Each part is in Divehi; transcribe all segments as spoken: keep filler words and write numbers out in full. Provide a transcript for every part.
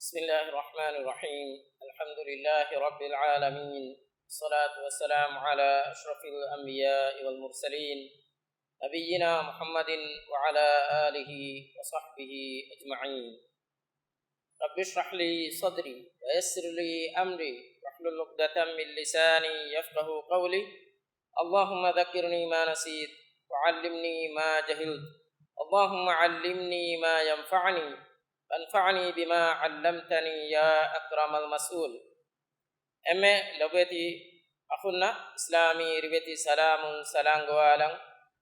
بسم الله الرحمن الرحيم. الحمد لله رب العالمين. الصلاة والسلام على أشرف الأنبياء والمرسلين، نبينا محمد وعلى آله وصحبه أجمعين. رب اشرح لي صدري ويسر لي أمري واحلل عقدة من لساني يفقهوا قولي. اللهم ذكرني ما نسيت وعلمني ما جهلت. اللهم علمني ما ينفعني وانفعني بما علمتني يا أكرم المسؤول. އެންމެ ލޮބުވެތި އަޚުންނަށް އިސްލާމީ ރިވެތި ސަލާމުން ސަލާން ގޮވާލަން.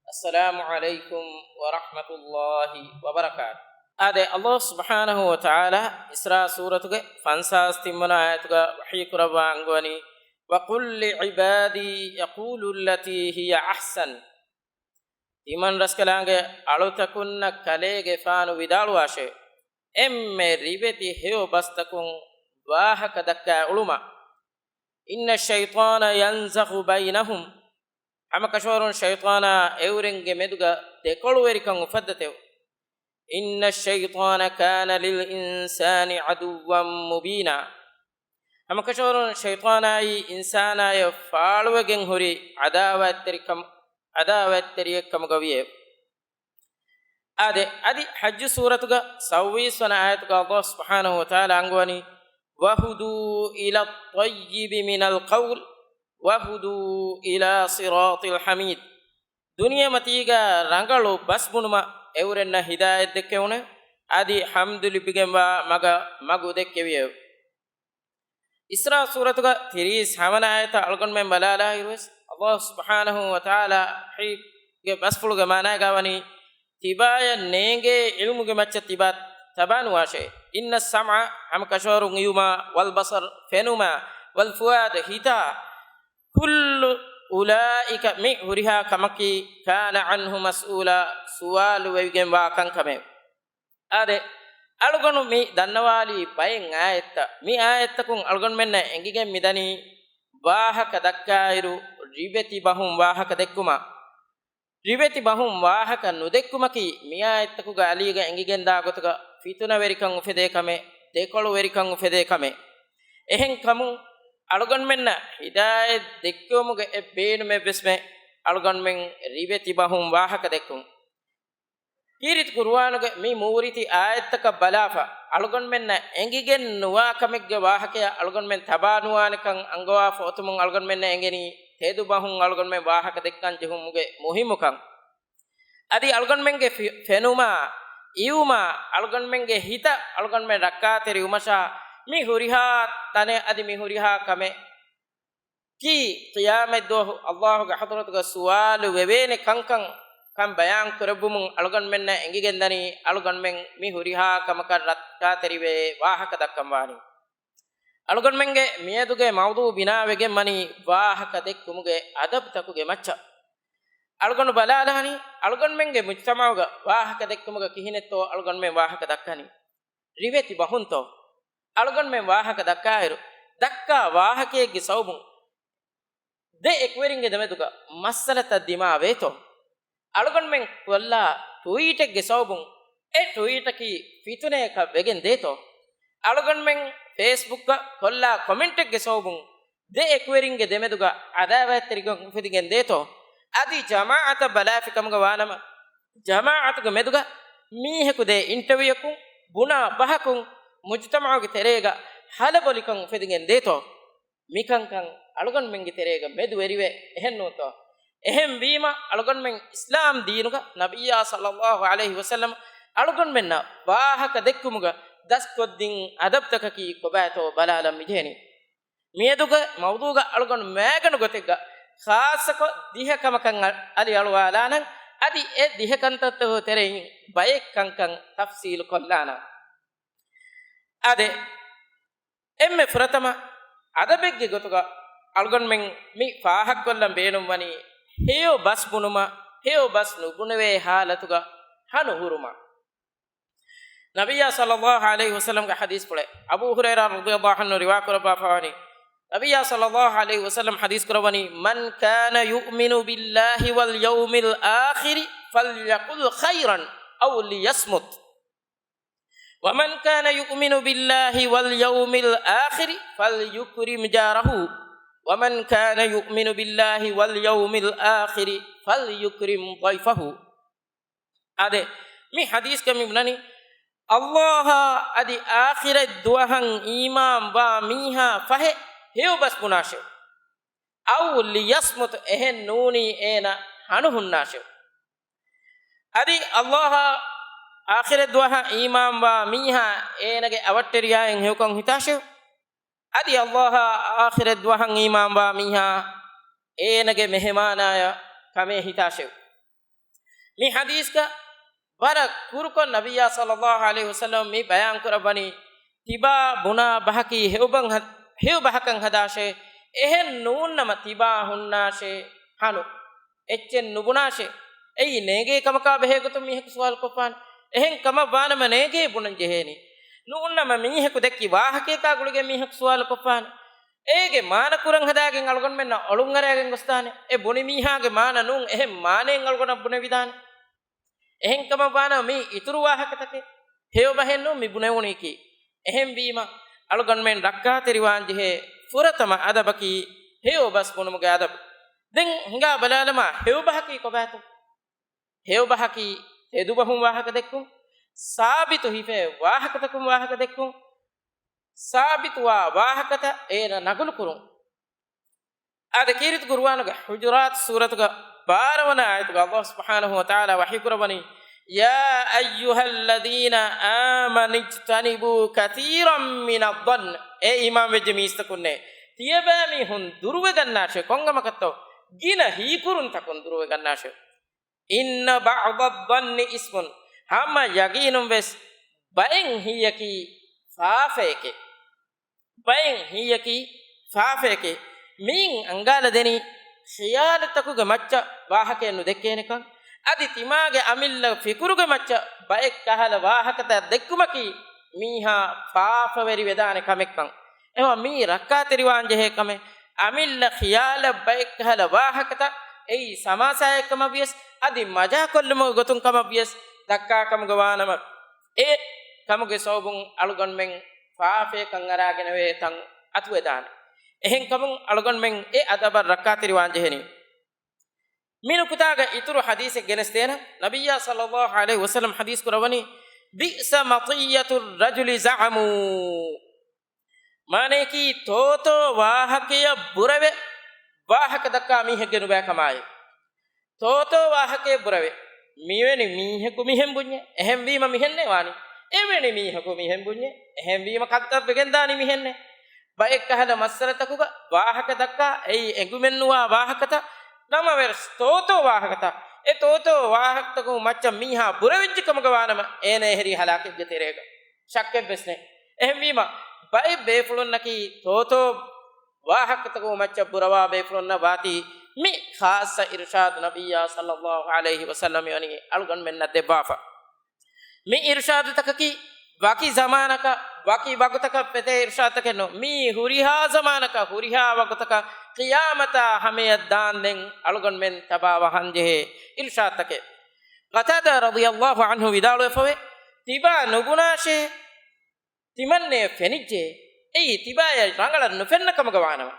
އައްސަލާމު ޢަލައިކުމް ވަރަޙްމަތުﷲި ވަބަރަކާތު. އާދެ، ﷲ ސުބްޙާނަހޫ ވަތަޢާލާ އިސްރާ ސޫރަތުގެ ފަންސާސް ތިންވަނަ އާޔަތުގަ ވަޙީ ކުރައްވާ އަންގަވަނީ، وَقُل لِعِبَادِي يَقُولُوا الَّتِي هِيَ أَحْسَنُ. ތިމަން ރަސްކަލާނގެ އަޅުތަކުންނަށް ކަލޭގެފާނު ވިދާޅުވާށޭ، އެންމެ ރިވެތި ހެޔޮ ބަސްތަކުން ވާހަކަ ދައްކާ އުޅުމަށް. إِنَّ الشَّيْطَانَ يَنزَغُ بَيْنَهُمْ. ހަމަކަށަވަރުން ޝައިޠާނާ އެއުރެންގެ މެދުގަ ދެކޮޅުވެރިކަން އުފައްދަތެވެ. إِنَّ الشَّيْطَانَ كَانَ لِلْإِنسَانِ عَدُوًّا مُّبِينًا. ހަމަކަށަވަރުން ޝައިޠާނާއީ އިންސާނާޔަށް ފާޅުވެގެން ހުރި ޢަދާވާތްތެރިކަމަ-، ޢަދާވާތްތެރިއެއްކަމުގަ ވިއެވެ. އާދެ، އަދި ޙައްޖު ސޫރަތުގަ ސައުވީސް ވަނަ އާޔަތުގަ ﷲ ސުބްޙާނަހޫ ވަތަޢާލާ އަންގަވަނީ، وَهُدُوا إِلَى الطَّيِّبِ مِنَ الْقَوْلِ وَهُدُوا إِلَى صِرَاطِ الْحَمِيدِ. ދުނިޔެމަތީގަ ރަނގަޅު ބަސް ބުނުމަށް އެއުރެންނަށް ހިދާޔަތް ދެއްކެވުނެ، އަދި ޙަމްދު ލިބިގެންވާ މަގަށް މަގު ދެއްކެވިއެވެ. އިސްރާ ސޫރަތުގަ ތިރީސް ހަވަނަ އާޔަތަށް އަޅުގަނޑުމެން ބަލާލާއިރުވެސް، ﷲ ސުބްޙާނަހޫ ވަތަޢާލާ ވަޙީގެ ބަސްފުޅުގެ މާނާގަ ވަނީ، ތިބާޔަށް ނޭނގޭ ޢިލްމުގެ މައްޗަށް ތިބާ ތަބާނުވާށޭ. إِنَّ السَّمْعَ، ހަމަކަށަވަރުން އިވުމާ، وَالْبَصَرَ، ފެނުމާ، وَالْفُؤَادَ، ހިތާ، كُلُّ أُولَٰئِكَ، މި ހުރިހާ ކަމަކީ، كَانَ عَنْهُ مَسْئُولًا، ސުވާލު ވެވިގެންވާ ކަންކަމެވެ. އާދެ، އަޅުގަނޑު މި ދަންނަވާލީ ބައެއް އާޔަތްތައް. މި އާޔަތްތަކުން އަޅުގަނޑުމެންނަށް އެނގިގެން މިދަނީ، ވާހަކަ ދައްކާއިރު، ރިވެތި ބަހުން ވާހަކަ ދެއްކުމަށް. ރިވެތި ބަހުން ވާހަކަ ނުދެއްކުމަކީ، މި އާޔަތްތަކުގަ އަލީގަ އެނގިގެންދާ ގޮތުގަ ފިތުނަވެރިކަން އުފެދޭ ކަމެއް، ދެކޮޅުވެރިކަން އުފެދޭ ކަމެއް. އެހެންކަމުން، އަޅުގަނޑުމެންނަށް ހިދާޔަތް ދެއްކެވުމުގެ އެއް ބޭނުމެއްވެސްމެ، އަޅުގަނޑުމެން ރިވެތި ބަހުން ވާހަކަ ދެއްކުން. ކީރިތި ޤުރުއާނުގެ މި މޫރިތި އާޔަތްތަކަށް ބަލާފަ، އަޅުގަނޑުމެންނަށް އެނގިގެން ނުވާ ކަމެއްގެ ވާހަކަޔަށް އަޅުގަނޑުމެން ތަބާނުވާނެކަން އަންގަވާފަ އޮތުމުން އަޅުގަނޑުމެންނަށް އެނގެނީ، ތެދު ބަހުން އަޅުގަނޑުމެން ވާހަކަ ދެއްކަން ޖެހުމުގެ މުހިއްމުކަން. އަދި އަޅުގަނޑުމެންގެ ފި-، ފެނުމާ، އިވުމާ، އަޅުގަނޑުމެންގެ ހިތަށް އަޅުގަނޑުމެން ރައްކާތެރިވުމަށާ، މި ހުރިހާ ތަނެއް އަދި މި ހުރިހާ ކަމެއް ކީ ޤިޔާމަތްދުވަހު ﷲގެ ޙަޟްރަތުގަ ސުވާލު ވެވޭނެ ކަންކަން، ކަން ބަޔާން ކުރެއްވުމުން އަޅުގަނޑުމެންނަށް އެނގިގެންދަނީ، އަޅުގަނޑުމެން މި ހުރިހާ ކަމަކަށް ރައްކާތެރިވެ ވާހަކަ ދައްކަންވާނީ. އަޅުގަނޑުމެންގެ މިއަދުގެ މައުޟޫޢު ބިނާވެގެން ވަނީ ވާހަކަ ދެއްކުމުގެ އަދަބުތަކުގެ މައްޗަށް. އަޅުގަނޑު ބަލާލާނީ، އަޅުގަނޑުމެންގެ މުޖްތަމަޢުގަ ވާހަކަ ދެއްކުމުގަ ކިހިނެއްތޯ އަޅުގަނޑުމެން ވާހަކަ ދައްކަނީ. ރިވެތި ބަހުންތޯ؟ އަޅުގަނޑުމެން ވާހަކަ ދައްކާއިރު، ދައްކާ ވާހަކައެއްގެ ސަބަބުން ދެ އެކުވެރިންގެ ދެމެދުގަ މައްސަލަތައް ދިމާވޭތޯ؟ އަޅުގަނޑުމެން ކޮށްލާ ޓުވީޓެއްގެ ސަބަބުން އެ ޓުވީޓަކީ ފިތުނަޔަކަށް ވެގެން ދޭތޯ؟ އަޅުގަނޑުމެން ފޭސްބުކްގަ ކޮށްލާ ކޮމެންޓެއްގެ ސަބަބުން ދެ އެކުވެރިންގެ ދެމެދުގަ އަދާވާތްތެރިކަން އުފެދިގެން ދޭތޯ؟ އަދި ޖަމާޢަތަށް ބަލާފި ކަމުގަ ވާނަމަ، ޖަމާޢަތުގެ މެދުގަ މީހަކު ދޭ އިންޓަވިއުއަކުން ބުނާ ބަހަކުން މުޖުތަމަޢުގެ ތެރޭގަ ހަލަބޮލިކަން އުފެދިގެން ދޭތޯ؟ މިކަންކަން އަޅުގަނޑުމެންގެ ތެރޭގަ މެދުވެރިވޭ، އެހެންނޫންތޯ؟ އެހެންވީމަ، އަޅުގަނޑުމެން އިސްލާމް ދީނުގަ ނަބިއްޔާ ޞައްލައްލާހު ޢަލައިހި ވަސައްލަމަ އަޅުގަނޑުމެންނަށް ވާހަކަ ދެއްކުމުގަ ދަސްކޮށްދިން އަދަބުތަކަކީ ކޮބާތޯ ބަލާލަން މިޖެހެނީ. މިއަދުގެ މައުޟޫޢުގަ އަޅުގަނޑު މައިގަނޑު ގޮތެއްގަ ޚާއްޞަކޮށް ދިހަ ކަމަކަށް އަ-، އަލިއަޅުވާލާނަން، އަދި އެ ދިހަ ކަންތައްތަކުގެ ތެރެއިން ބައެއް ކަންކަން ތަފްޞީލު ކޮށްލާނަން. އާދެ، އެންމެ ފުރަތަމަ އަދަބެއްގެ ގޮތުގަ އަޅުގަނޑުމެން މި ފާހަގަކޮށްލަން ބޭނުންވަނީ، ހެޔޮ ބަސް ބުނުމަށް، ހެޔޮ ބަސް ނުބުނެވޭ ހާލަތުގަ ހަނު ހުރުމަށް. ނަބިއްޔާ ޞައްލައްލާހު ޢަލައިހި ވަސައްލަމްގެ ޙަދީޘް ޕުޅެއް، އަބޫ ހުރައިރާ ރަޟިޔައްލާހު ޢަންހު ރިވާ ކުރައްވާފަވަނީ، ނަބިއްޔާ ޞައްލައްލާހު ޢަލައިހި ވަސައްލަމް ޙަދީޘް ކުރައްވަނީ، مَنْ كَانَ يُؤْمِنُ بِاللَّهِ وَالْيَوْمِ الْآخِرِ فَلْيَقُلْ خَيْرًا أَوْ لِيَصْمُتْ. ومن كان يؤمن بالله واليوم الآخر فليكرم جاره، ومن كان يؤمن بالله واليوم الآخر فليكرم ضيفه. އާދެ، މި ޙަދީޘްގަ މި ބުނަނީ، ﷲ އާ އަދި އާޚިރަތް ދުވަހަށް އީމާން ވާ މީހާ ފަހެ ހެޔޮބަސް ބުނާށެވެ. أو ليصمت، އެހެން ނޫނީ އޭނަ ހަނު ހުންނާށެވެ. އަދި ﷲ އާ އާޚިރަތް ދުވަހަށް އީމާން ވާ މީހާ އޭނަގެ އަވަށްޓެރިޔާއިން ހެޔޮކަން ހިތާށެވެ. އަދި ﷲ އާ އާޚިރަތް ދުވަހަށް އީމާން ވާ މީހާ އޭނަގެ މެހެމާނާޔަށް ކަމޭ ހިތާށެވެ. މި ޙަދީޘްގަ ވަރަށް ކުރުކޮށް ނަބިއްޔާ ޞައްލައްލާހު ޢަލައިހި ވަސައްލަމަ މި ބަޔާން ކުރައްވަނީ، ތިބާ ބުނާ ބަހަކީ ހެޔޮ ބަހަ-، ހެޔޮ ބަހަކަށް ހަދާށޭ، އެހެން ނޫންނަމަ ތިބާ ހުންނާށޭ ހަނު. އެއްޗެއް ނުބުނާށޭ. އެއީ ނޭނގޭ ކަމަކާ ބެހޭ ގޮތުން މީހަކު ސުވާލު ކޮށްފާނެ. އެހެން ކަމަށް ވާނަމަ ނޭނގޭ ބުނަން ޖެހޭނީ. ނޫންނަމަ މީހަކު ދެއްކި ވާހަކަޔަކާ ގުޅިގެން މީހަކު ސުވާލު ކޮށްފާނެ. އޭގެ މާނަ ކުރަން ހަދާގެން އަޅުގަނޑުމެންނަށް އޮޅުން އަރާގެން ގޮސްދާނެ. އެ ބުނި މީހާގެ މާނަ ނޫން އެހެން މާނައެއް އަޅުގަނޑަށް ބުނެވިދާނެ. އެހެންކަމަށް ވާނަމަ މީ އިތުރު ވާހަކަތަކެއް ހެޔޮ ބަހެއް ނޫން މި ބުނެވުނީކީ. އެހެންވީމަ އަޅުގަނޑުމެން ރައްކާތެރިވާން ޖެހޭ ފުރަތަމަ އަދަބަކީ ހެޔޮ ބަސް ބުނުމުގެ އަދަބު. ދެން ހިނގާ ބަލާލަމާ ހެޔޮ ބަހަކީ ކޮބާތޯ؟ ހެޔޮ ބަހަކީ ތެދު ބަހުން ވާހަކަ ދެއްކުން، ސާބިތު ހިފޭ ވާހަކަތަކުން ވާހަކަ ދެއްކުން، ސާބިތުވާ ވާހަކަތައް އޭނަ ނަގުލު ކުރުން. އާދެ، ކީރިތި ޤުރުއާނުގެ ޙުޖުރާތު ސޫރަތުގަ ބާރަ ވަނަ އާޔަތުގަ ﷲ ސުބްޙާނަހޫ ވަތަޢާލާ ވަޙީ ކުރައްވަނީ، يا أيها الذين آمنوا اجتنبوا كثيرا من الظن، އޭ އީމާން ވެއްޖެ މީސްތަކުންނޭ، ތިޔަބައިމީހުން ދުރުވެގަންނާށޭ. ކޮންކަމަކަށްތޯ؟ ގިނަ ހީކުރުންތަކުން ދުރުވެގަންނާށޭ. إن بعض الظن إثم، ހަމަ ޔަގީނުން ވެސް ބައެއް ހީއަކީ ފާފައެކޭ. ބައެއް ހީއަކީ ފާފައެކޭ. މިއިން އަނގާލަދެނީ ޚިޔާލުތަކުގެ މައްޗަށް ވާހަކައެއް ނުދެއްކޭނެކަން. އަދި ތިމާގެ އަމިއްލަ ފިކުރުގެ މައްޗަށް ބައެއް ކަހަލަ ވާހަކަތައް ދެއްކުމަކީ މީހާ ފާފަވެރި ވެދާނެ ކަމެއްކަން. އެހެންވީމަ މީ ރައްކާތެރިވާން ޖެހޭ ކަމެއް. އަމިއްލަ ޚިޔާލަށް ބައެއް ކަހަލަ ވާހަކަތައް އެއީ ސަމާސާއެއް ކަމަށް ވިޔަސް، އަދި މަޖާކޮށްލުމުގެ ގޮތުން ކަމަށް ވިޔަސް ދައްކާ ކަމުގަ ވާނަމަ، އެ ކަމުގެ ސަބަބުން އަޅުގަނޑުމެން ފާފަޔަކަށް އަރާގެނެވޭ ތަން އަތުވެދާނެ. އެހެންކަމުން އަޅުގަނޑުމެން އެ އަދަބަށް ރައްކާތެރިވާން ޖެހެނީ. މި ނުކުތާގެ އިތުރު ޙަދީޘެއް ގެނެސްދޭނަން. ނަބިއްޔާ ޞައްލައްލާހު ޢަލައިހި ވަސައްލަމަ ޙަދީޘް ކުރައްވަނީ، بئس مطية الرجل زعم. މާނަޔަކީ، ތޯތޯ ވާހަކަޔަށް ބުރަވެ ވާހަކަ ދައްކާ މީހެއްގެ ނުބައި ކަމާއި. ތޯތޯ ވާހަކަޔަށް ބުރަވެ، މިވެނި މީހަކު މިހެން ބުންޏޭ، އެހެންވީމަ މިހެންނޭ ވާނީ. އެވެނި މީހަކު މިހެން ބުންޏޭ، އެހެންވީމަ ކަންތައް ވެގެންދާނީ މިހެންނޭ. ބައެއް ކަހަލަ މައްސަލަތަކުގަ ވާހަކަ ދައްކާ، އެއީ އެނގުމެއްނުވާ ވާހަކަތައް، ނަމަވެސް ތޯތޯ ވާހަކަތައް. އެ ތޯތޯ ވާހަކަތަކުން މައްޗަށް މީހާ ބުރެވިއްޖެ ކަމުގަ ވާނަމަ، އޭނަ އެހެރީ ހަލާކެއްގެ ތެރޭގަ. ޝައްކެއްވެސް ނެތް. އެހެންވީމަ، ބައެއް ބޭފުޅުންނަކީ ތޯތޯ ވާހަކަތަކުން މައްޗަށް ބުރަވާ ބޭފުޅުންނަށް ވާތީ، މި ޚާއްޞަ އިރުޝާދު ނަބިއްޔާ ޞައްލައްލާހު ޢަލައިހި ވަސައްލަމަ މިވަނީ އަޅުގަނޑުމެންނަށް ދެއްވާފަ. މި އިރުޝާދުތަކަކީ ވަކި ޒަމާނަކަށް، ވަކި ވަގުތަކަށް ފެދޭ އިރުޝާދުތަކެއް ނޫން. މީ ހުރިހާ ޒަމާނަކަށް، ހުރިހާ ވަގުތަކަށް، ޤިޔާމަތާ ހަމަޔަށް ދާންދެން އަޅުގަނޑުމެން ތަބާވަހަންޖެހޭ އިރުޝާދުތަކެއް. ޤަތާދާ ރަޟިޔައްލާހު ޢަންހު ވިދާޅުވެފަވޭ، ތިބާ ނުބުނާށޭ، ތިމަންނެ ފެނިއްޖެ، އެއީ ތިބާޔަށް ރަނގަޅަށް ނުފެންނަ ކަމުގަ ވާނަމަ.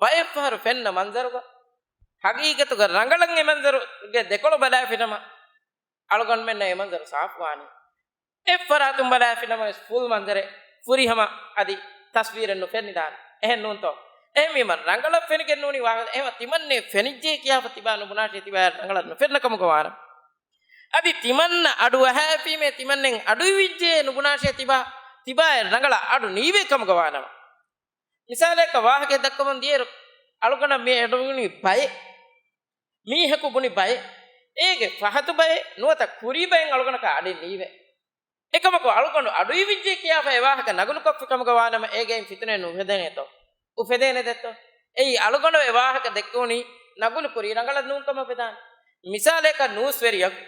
ބައެއްފަހަރު ފެންނަ މަންޒަރުގަ، ހަގީގަތުގަ ރަނގަޅަށް އެ މަންޒަރުގެ ދެކޮޅު ބަލާފިނަމަ، އަޅުގަނޑުމެންނަށް އެ މަންޒަރު ސާފުވާނީ. އެއްފަރާތުން ބަލާފިނަމަވެސް ފުލް މަންޒަރެއް ފުރިހަމަ އަދި ތަސްވީރެއް ނުފެނިދާނެ. އެހެން ނޫންތޯ؟ އެހެންވީމަ ރަނގަޅަށް ފެނިގެން ނޫނީ ވާހަކަ. އެހެންވީމަ ތިމަންނެ ފެނިއްޖެ ކިޔާފަ ތިބާ ނުބުނާށޭ، ތިބާޔަށް ރަނގަޅަށް ނުފެންނަ ކަމުގަ ވާނަމަ. އަދި ތިމަންނަ އަޑު އަހައިފީމޭ، ތިމަންނެން އަޑު އިވިއްޖެ ނުބުނާށޭ، ތިބާ، ތިބާޔަށް ރަނގަޅަށް އަޑު ނީވޭ ކަމުގަ ވާނަމަ. މިސާލަކަށް ވާހަކައެއް ދައްކަމުން ދިޔައިރު، އަޅުގަނޑަށް މި އަޑު އިވުނީ ބައެއް. މީހަކު ބުނި ބައެއް. އޭގެ ފަހަތު ބައެއް ނުވަތަ ކުރީ ބައެއް އަޅުގަނޑަކަށް އަޑެއް ނީވޭ. އެކަމަކު އަޅުގަނޑު އަޑު އިވިއްޖެ ކިޔާފަ އެ ވާހަކަ ނަގުލުކޮށްފި ކަމުގަ ވާނަމަ އޭގެއިން ފިތުނައެއް ނުއުފެދޭނެތޯ؟ އުފެދޭނެ ދެއްތޯ؟ އެއީ އަޅުގަނޑު އެ ވާހަކަ ދެއްކެވުނީ ނަގުލު ކުރީ ރަނގަޅަށް ނޫން ކަމަށް ވެދާނެ. މިސާލަކަށް ނޫސްވެރިޔަކު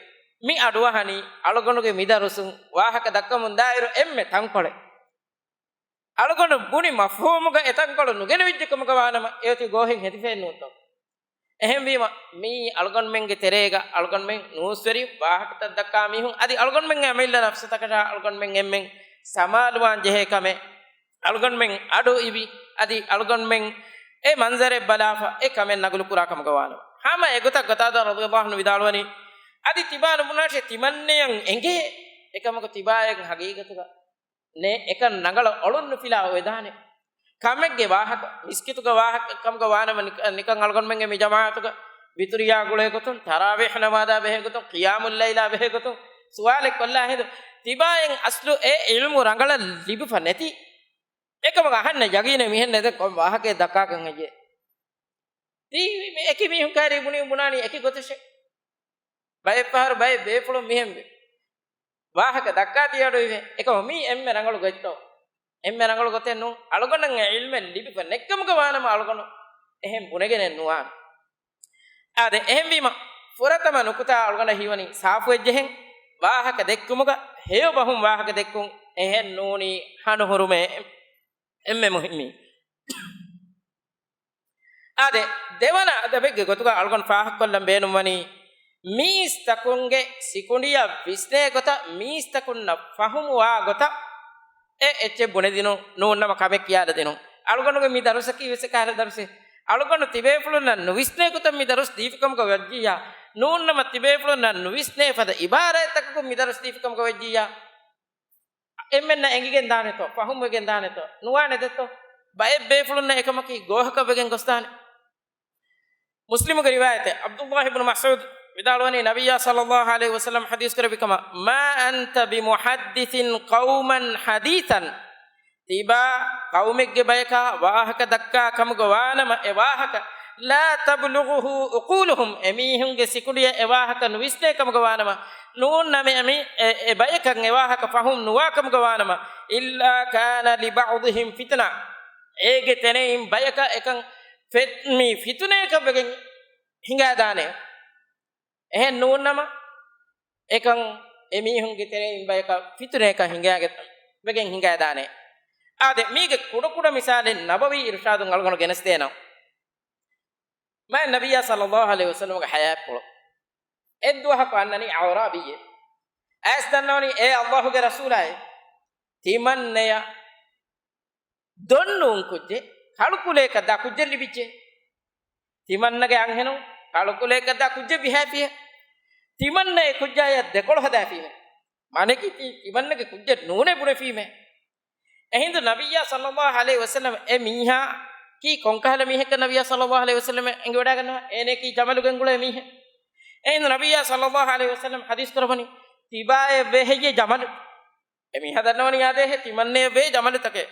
މި އަޑުއަހަނީ އަޅުގަނޑުގެ މި ދަރުސުން ވާހަކަ ދައްކަމުން ދާއިރު އެންމެ ތަންކޮޅެއް. އަޅުގަނޑު ބުނި މަފްހޫމުގަ އެތަންކޮޅު ނުގެނެވިއްޖެ ކަމުގަ ވާނަމަ އެއޮތީ ގޯހެއް ހެދިފައެއް ނޫންތޯ؟ އެހެންވީމަ، މިއީ އަޅުގަނޑުމެންގެ ތެރޭގަ އަޅުގަނޑުމެން ނޫސްވެރި ވާހަކަތައް ދައްކާ މީހުން، އަދި އަޅުގަނޑުމެންގެ އަމިއްލަ ނަފްސުތަކަށާ އަޅުގަނޑުމެން އެންމެން ސަމާލުވާން ޖެހޭ ކަމެއް. އަޅުގަނޑުމެން އަޑު އިވި، އަދި އަޅުގަނޑުމެން އެ މަންޒަރެއް ބަލާފަ އެ ކަމެއް ނަގުލު ކުރާ ކަމުގަ ވާނަމަ. ހަމަ އެގޮތަށް ޤަތާދާ ރަޟިޔަﷲ ޢަންހު ވިދާޅުވަނީ، އަދި ތިބާ ނުބުނާށޭ، ތިމަންނަޔަށް އެނގޭ އެކަމަކު ތިބާއަށް ހަގީގަތުގަ ނޭ، އެކަން ރަނގަޅަށް އޮޅުން ނުފިލާ އޮވެދާނެ. ކަމެއްގެ ވާހަކަ، މިސްކިތުގެ ވާހަކަ ކަމުގަ ވާނަމަ ނިކަ-، ނިކަން އަޅުގަނޑުމެންގެ މި ޖަމާޢަތުގަ ވިތުރިއާ ގުޅޭ ގޮތުން، ތަރާވީޙް ނަމާދާ ބެހޭ ގޮތުން، ޤިޔާމުއްލައިލާ ބެހޭ ގޮތުން ސުވާލެއް ކޮށްލާ ހިނދު، ތިބާއަށް އަސްލު އެ ޢިލްމު ރަނގަޅަށް ލިބިފަ ނެތި. އެކަމަކު އަހަންނަށް ޔަގީނެއް މިހެން ނެތެ ކޮން ވާހަކައެއް ދައްކާކަން ހެއްޔޭ؟ ތީ އެކި މީހުން ކައިރީ ބުނީ ބުނާނީ އެކި ގޮތަށޭ. ބައެއް ފަހަރު ބައެއް ބޭފުޅުން މިހެންވެ. ވާހަކަ ދައްކާތީ އަޑު އިވޭ. އެކަމަކު މީ އެންމެ ރަނގަޅު ގޮތްތޯ؟ އެންމެ ރަނގަޅު ގޮތެއް ނޫން. އަޅުގަނޑަށް އެ ޢިލްމެއް ލިބިފަ ނެއްކަމުގަ ވާނަމަ އަޅުގަނޑު އެހެން ބުނެގެނެއް ނުވާނެ. އާދެ، އެހެންވީމަ، ފުރަތަމަ ނުކުތާ އަޅުގަނޑަށް ހީވަނީ ސާފުވެއްޖެހެން. ވާހަކަ ދެއްކުމުގަ ހެޔޮ ބަހުން ވާހަކަ ދެއްކުން އެހެން ނޫނީ ހަނުހުރުމޭ އެންމެ މުހިއްމީ. އާދެ، ދެވަނަ އަދަބެއްގެ ގޮތުގަ އަޅުގަނޑު ފާހަގަކޮށްލަން ބޭނުންވަނީ، މީސްތަކުންގެ ސިކުނޑިއަށް ވިސްނޭ ގޮތަށް، މީސްތަކުންނަށް ފަހުމުވާ ގޮތަށް އެ އެއްޗެއް ބުނެދިނުން، ނޫންނަމަ ކަމެއް ކިޔާލަދިނުން. އަޅުގަނޑުގެ މި ދަރުސަކީ ވެސް އެކަހަލަ ދަރުސެއް. އަޅުގަނޑު ތިބޭފުޅުންނަށް ނުވިސްނޭ ގޮތަށް މި ދަރުސް ދީފިކަމުގަ ވެއްޖިއްޔާ، ނޫންނަމަ ތިބޭފުޅުންނަށް ނުވިސްނޭ ފަދަ އިބާރާތްތަކަކުން މި ދަރުސް ދީފިކަމުގަ ވެއްޖިއްޔާ، އެންމެންނަށް އެނގިގެން ދާނެތޯ، ފަހުމްވެގެން ދާނެތޯ، ނުވާނެ ދެއްތޯ؟ ބައެއް ބޭފުޅުންނަށް އެކަމަކީ ގޯހަކަށް ވެގެން ގޮސްދާނެ. މުސްލިމުގެ ރިވާޔަތެއް، ޢަބްދުﷲ ބިން މަސްޢޫދު ވިދާޅުވަނީ، ނަބިއްޔާ ޞައްލަﷲ ޢަލައިހި ވަސައްލަމަ ޙަދީޘް ކުރެއްވި ކަމަށް، "ما أنت بمحدث قوما حديثا." ތިބާ ޤައުމެއްގެ ބަޔަކާ ވާހަކަ ދައްކާ ކަމުގަ ވާނަމަ، އެ ވާހަކަ، "لا تبلغه عقولهم." އެމީހުންގެ ސިކުނޑިއަށް އެ ވާހަކަ ނުވިސްނޭ ކަމުގަ ވާނަމަ، ނޫން ނަމެ އެމީ-، އެ، އެ ބަޔަކަށް އެ ވާހަކަ ފަހުމް ނުވާ ކަމުގަ ވާނަމަ، "إلا كان لبعضهم فتنة." އޭގެ ތެރެއިން ބަޔަކަށް އެކަން ފެތް-، މި ފިތުނަޔަކަށް ވެގެން ހިނގާދާނެ. އެހެން ނޫންނަމަ، އެކަން އެމީހުންގެ ތެރެއިން ބަޔަކަށް ފިތުނަޔަކަށް ހިނގާގެ-، ވެގެން ހިނގާދާނެ. އާދެ، މީގެ ކުޑަކުޑަ މިސާލެއް ނަބަވީ އިރުޝާދުން އަޅުގަނޑު ގެނެސްދޭނަން. މާތް ނަބިއްޔާ ޞައްލަﷲ ޢަލައިހި ވަސައްލަމަގެ ޙަޔާތްޕުޅު އެއްދުވަހަކު އަންނަނީ އަޢުރާބީއެއް. އައިސް ދަންނަވަނީ، އޭ ﷲގެ ރަސޫލާއޭ، ތިމަންނަޔަށް ދޮން ނޫން ކުއްޖެއް، ކަޅުކުލަޔަކަށް ދާ ކުއްޖެއް ލިބިއްޖެ. ތިމަންނަގެ އަންހެނުން ކަޅުކުލަޔަކަށް ދާ ކުއްޖެއް ވިހައިފިއެ. ތިމަންނަ އެ ކުއްޖާޔަށް ދެކޮޅު ހަދާފީމެ. މާނައަކީ ތި-، ތިމަންނަގެ ކުއްޖެއް ނޫނޭ ބުނެފީމެ. އެހިނދު ނަބިއްޔާ ޞައްލަﷲ ޢަލައިހި ވަސައްލަމަ އެ މީހާ ކީ ކޮންކަހަލަ މީހެއްކަން ނަބިއްޔާ ޞައްލަﷲ ޢަލައިހި ވަސައްލަމަ އެނގިވަޑައިގަންނަވާ، އޭނައަކީ ޖަމަލުގެން ގުޅޭ މީހެއް. އެހިނދު ނަބިއްޔާ ޞައްލަﷲ ޢަލައިހި ވަސައްލަމަ ޙަދީޘް ކުރައްވަނީ، ތިބާއަށް ވޭ ހެއްޔޭ ޖަމަލު؟ އެ މީހާ ދަންނަވަނީ އާދޭހެއް، ތިމަންނައަށް ވޭ ޖަމަލުތަކެއް.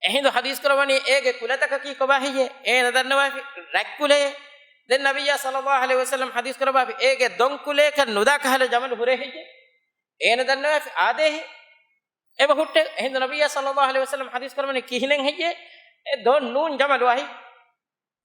އެހިނދު ޙަދީޘް ކުރައްވަނީ އޭގެ ކުލަތަކަކީ ކޮބާ ހެއްޔޭ؟ އޭނަ ދަންނަވާފި ރަތްކުލައޭ. ދެން ނަބިއްޔާ ޞައްލަﷲ ޢަލައިހި ވަސައްލަމަ ޙަދީޘް ކުރައްވާފި އޭގެ ދޮންކުލަޔަކަށް ނުދާ ކަހަލަ ޖަމަލު ހުރޭ ހެއްޔޭ؟ އޭނަ ދަންނަވާފި އާދޭހެއް. އެބަ ހުއްޓޭ. އެހިނދު ނަބިއްޔާ ޞައްލަﷲ ޢަލައިހި ވަސައްލަމަ ޙަދީޘް ކުރައްވަނީ ކިހިނެއް ހެއްޔޭ؟ އެ ދޮން ނޫން ޖަމަލު އަހި.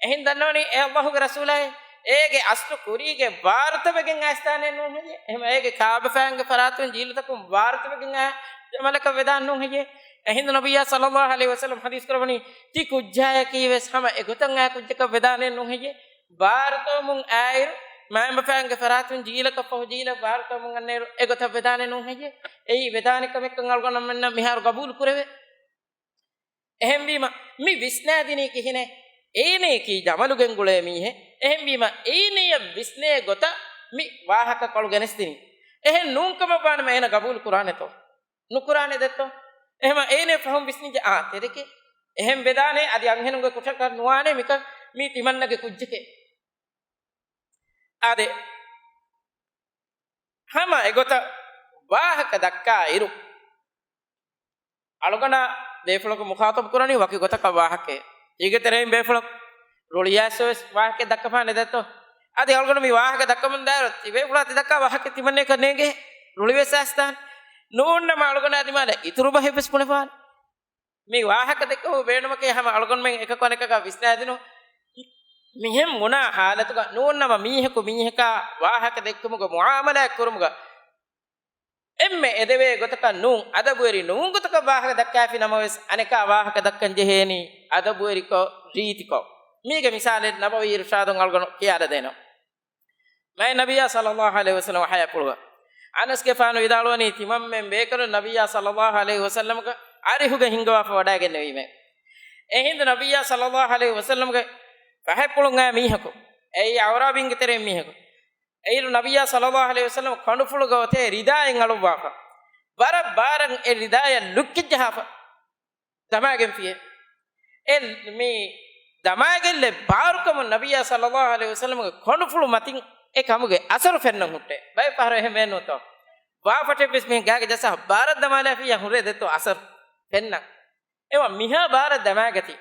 އެހިނދު ދަންނަވަނީ އޭ ﷲގެ ރަސޫލާއޭ، އޭގެ އަސްލު ކުރީގެ ވާރުތަވެގެން އައިސްދާނެއް ނޫން ހެއްޔޭ؟ އެހެމަ އޭގެ ކާބަފައިންގެ ފަރާތުން ޖީލުތަކުން ވާރުތަވެގެން އައި ޖަމަލަކަށް ވެދާނެއް ނޫން ހެއްޔޭ؟ އެހިނދު ނަބިއްޔާ ޞައްލަﷲ ޢަލައިހި ވަސައްލަމަ ޙަދީޘް ކުރައްވަނީ ތި ކުއްޖާޔަކީ ވެސް ހަމަ އެގޮތަށް އައި ކުއްޖަކަށް ވެދާނެއް ނޫން ހެއްޔޭ؟ ވާރުތަވަމުން އައިއިރު، މައިންބަފައިންގެ ފަރާތުން ޖީލަކަށްފަހު ޖީލަށް ވާރުތަވަމުން އަންނައިރު އެގޮތަށް ވެދާނެއް ނޫން ހެއްޔޭ؟ އެއީ ވެދާނެ ކަމެއްކަން އަޅުގަނޑުމެންނަށް މިހާރު ގަބޫލު ކުރެވޭ. އެހެންވީމަ، މި ވިސްނާދިނީ ކިހިނެއް؟ އޭނައަކީ ޖަމަލުގެން ގުޅޭ މީހެއް. އެހެންވީމަ، އޭނަޔަށް ވިސްނޭ ގޮތަށް މި ވާހަކަކޮޅު ގެނެސްދިނީ. އެހެން ނޫންކަމަށްވާނަމަ އޭނަ ގަބޫލު ކުރާނެތޯ؟ ނުކުރާނެ ދެއްތޯ؟ އެހެމަ އޭނަ ފަހުން ވިސްނިއްޖެ، އާ، ތެރެކޭ. އެހެން ވެދާނެ، އަދި އަންހެނުންގެ ކުށަކަށް ނުވާނެ، މިކަން މީ ތިމަންނަގެ ކުއްޖެކޭ. އާދެ، ހަމަ އެގޮތަށް ވާހަކަ ދައްކާ އިރު، އަޅުގަނޑާ ބޭފުޅަކު މުޚާޠަބު ކުރަނީ ވަކި ގޮތަކަށް ވާހަކައެއް. އޭގެ ތެރެއިން ބޭފުޅަކު ރުޅިއައިސް ވެސް ވާހަކައެއް ދައްކަފާނެ ދެއްތޯ؟ އަދި އަޅުގަނޑު މި ވާހަކަ ދައްކަމުން ދާއިރު، ތިބޭފުޅާ ތި ދައްކާ ވާހަކަ ތިމަންނައަކަށް ނޭނގޭ، ރުޅިވެސް އައިސްދާނެ. ނޫންނަމަ އަޅުގަނޑާ ދިމާލަށް އިތުރު ބަހެއް ވެސް ބުނެފާނެ. މި ވާހަކަ ދެއްކުމުގެ ބޭނުމަކީ ހަމަ އަޅުގަނޑުމެން އެކަކު އަނެކަކާ ވިސްނާދިނުން މިހެން ބުނާ ހާލަތުގަ ނޫންނަމަ، މީހަކު މީހަކާ ވާހަކަ ދެއްކުމުގަ، މުޢާމަލާތް ކުރުމުގަ އެންމެ އެދެވޭ ގޮތަކަށް ނޫން، އަދަބުވެރި ނޫން ގޮތަކަށް ވާހަކަ ދައްކާފި ނަމަވެސް، އަނެކާ ވާހަކަ ދައްކަން ޖެހޭނީ އަދަބުވެރިކޮށް، ރީތިކޮށް. މީގެ މިސާލެއް ނަބަވީ އިރުޝާދުން އަޅުގަނޑު ކިޔާލަދޭނަން. މާތް ނަބިއްޔާ ޞައްލަﷲ ޢަލައިހި ވަސައްލަމަ ހަޔާތްޕުޅުގަ އަނަސްގެފާނު ވިދާޅުވަނީ، ތިމަންމެން ބޭކަލުން ނަބިއްޔާ ޞައްލަﷲ ޢަލައިހި ވަސައްލަމަގެ އަރިހުގަ ހިންގަވާފަ ވަޑައިގެންނެވީމޭ. އެހިނދު ނަބިއްޔާ ޞައްލަﷲ ޢަލައިހި ވަސައްލަމަގެ ފަހަތްޕުޅުން އާ މީހަކު، އެއީ އަޢުރާބީންގެ ތެރެއިން މީހަކު، އެއިރު ނަބިއްޔާ ޞައްލަﷲ ޢަލައިހި ވަސައްލަމަ ކޮނޑުފުޅުގަ އޮތޭ ރިދާއެއް އަޅުއްވާފަ، ވަރަށް ބާރަށް އެ ރިދާޔަށް ލުއްކިއްޖަހާފަ ދަމާގެންފިއޭ. އެ މި ދަމާގެއްލެ ބާރުކަމުން ނަބިއްޔާ ޞައްލަﷲ ޢަލައިހި ވަސައްލަމަގެ ކޮނޑުފުޅު މަތިން އެ ކަމުގެ އަސަރު ފެންނަން ހުއްޓޭ. ބައެއް ފަހަރު އެހެން ވެއްނުތޯ؟ ވާފަޓެއްވެސް މިހެން ގާގެ ޖައްސާ ބާރަށް ދަމާލާފިއްޔާ ހުރޭ ދެއްތޯ އަސަރު ފެންނަން. އެވަ މިހާ ބާރަށް ދަމާގަތީ.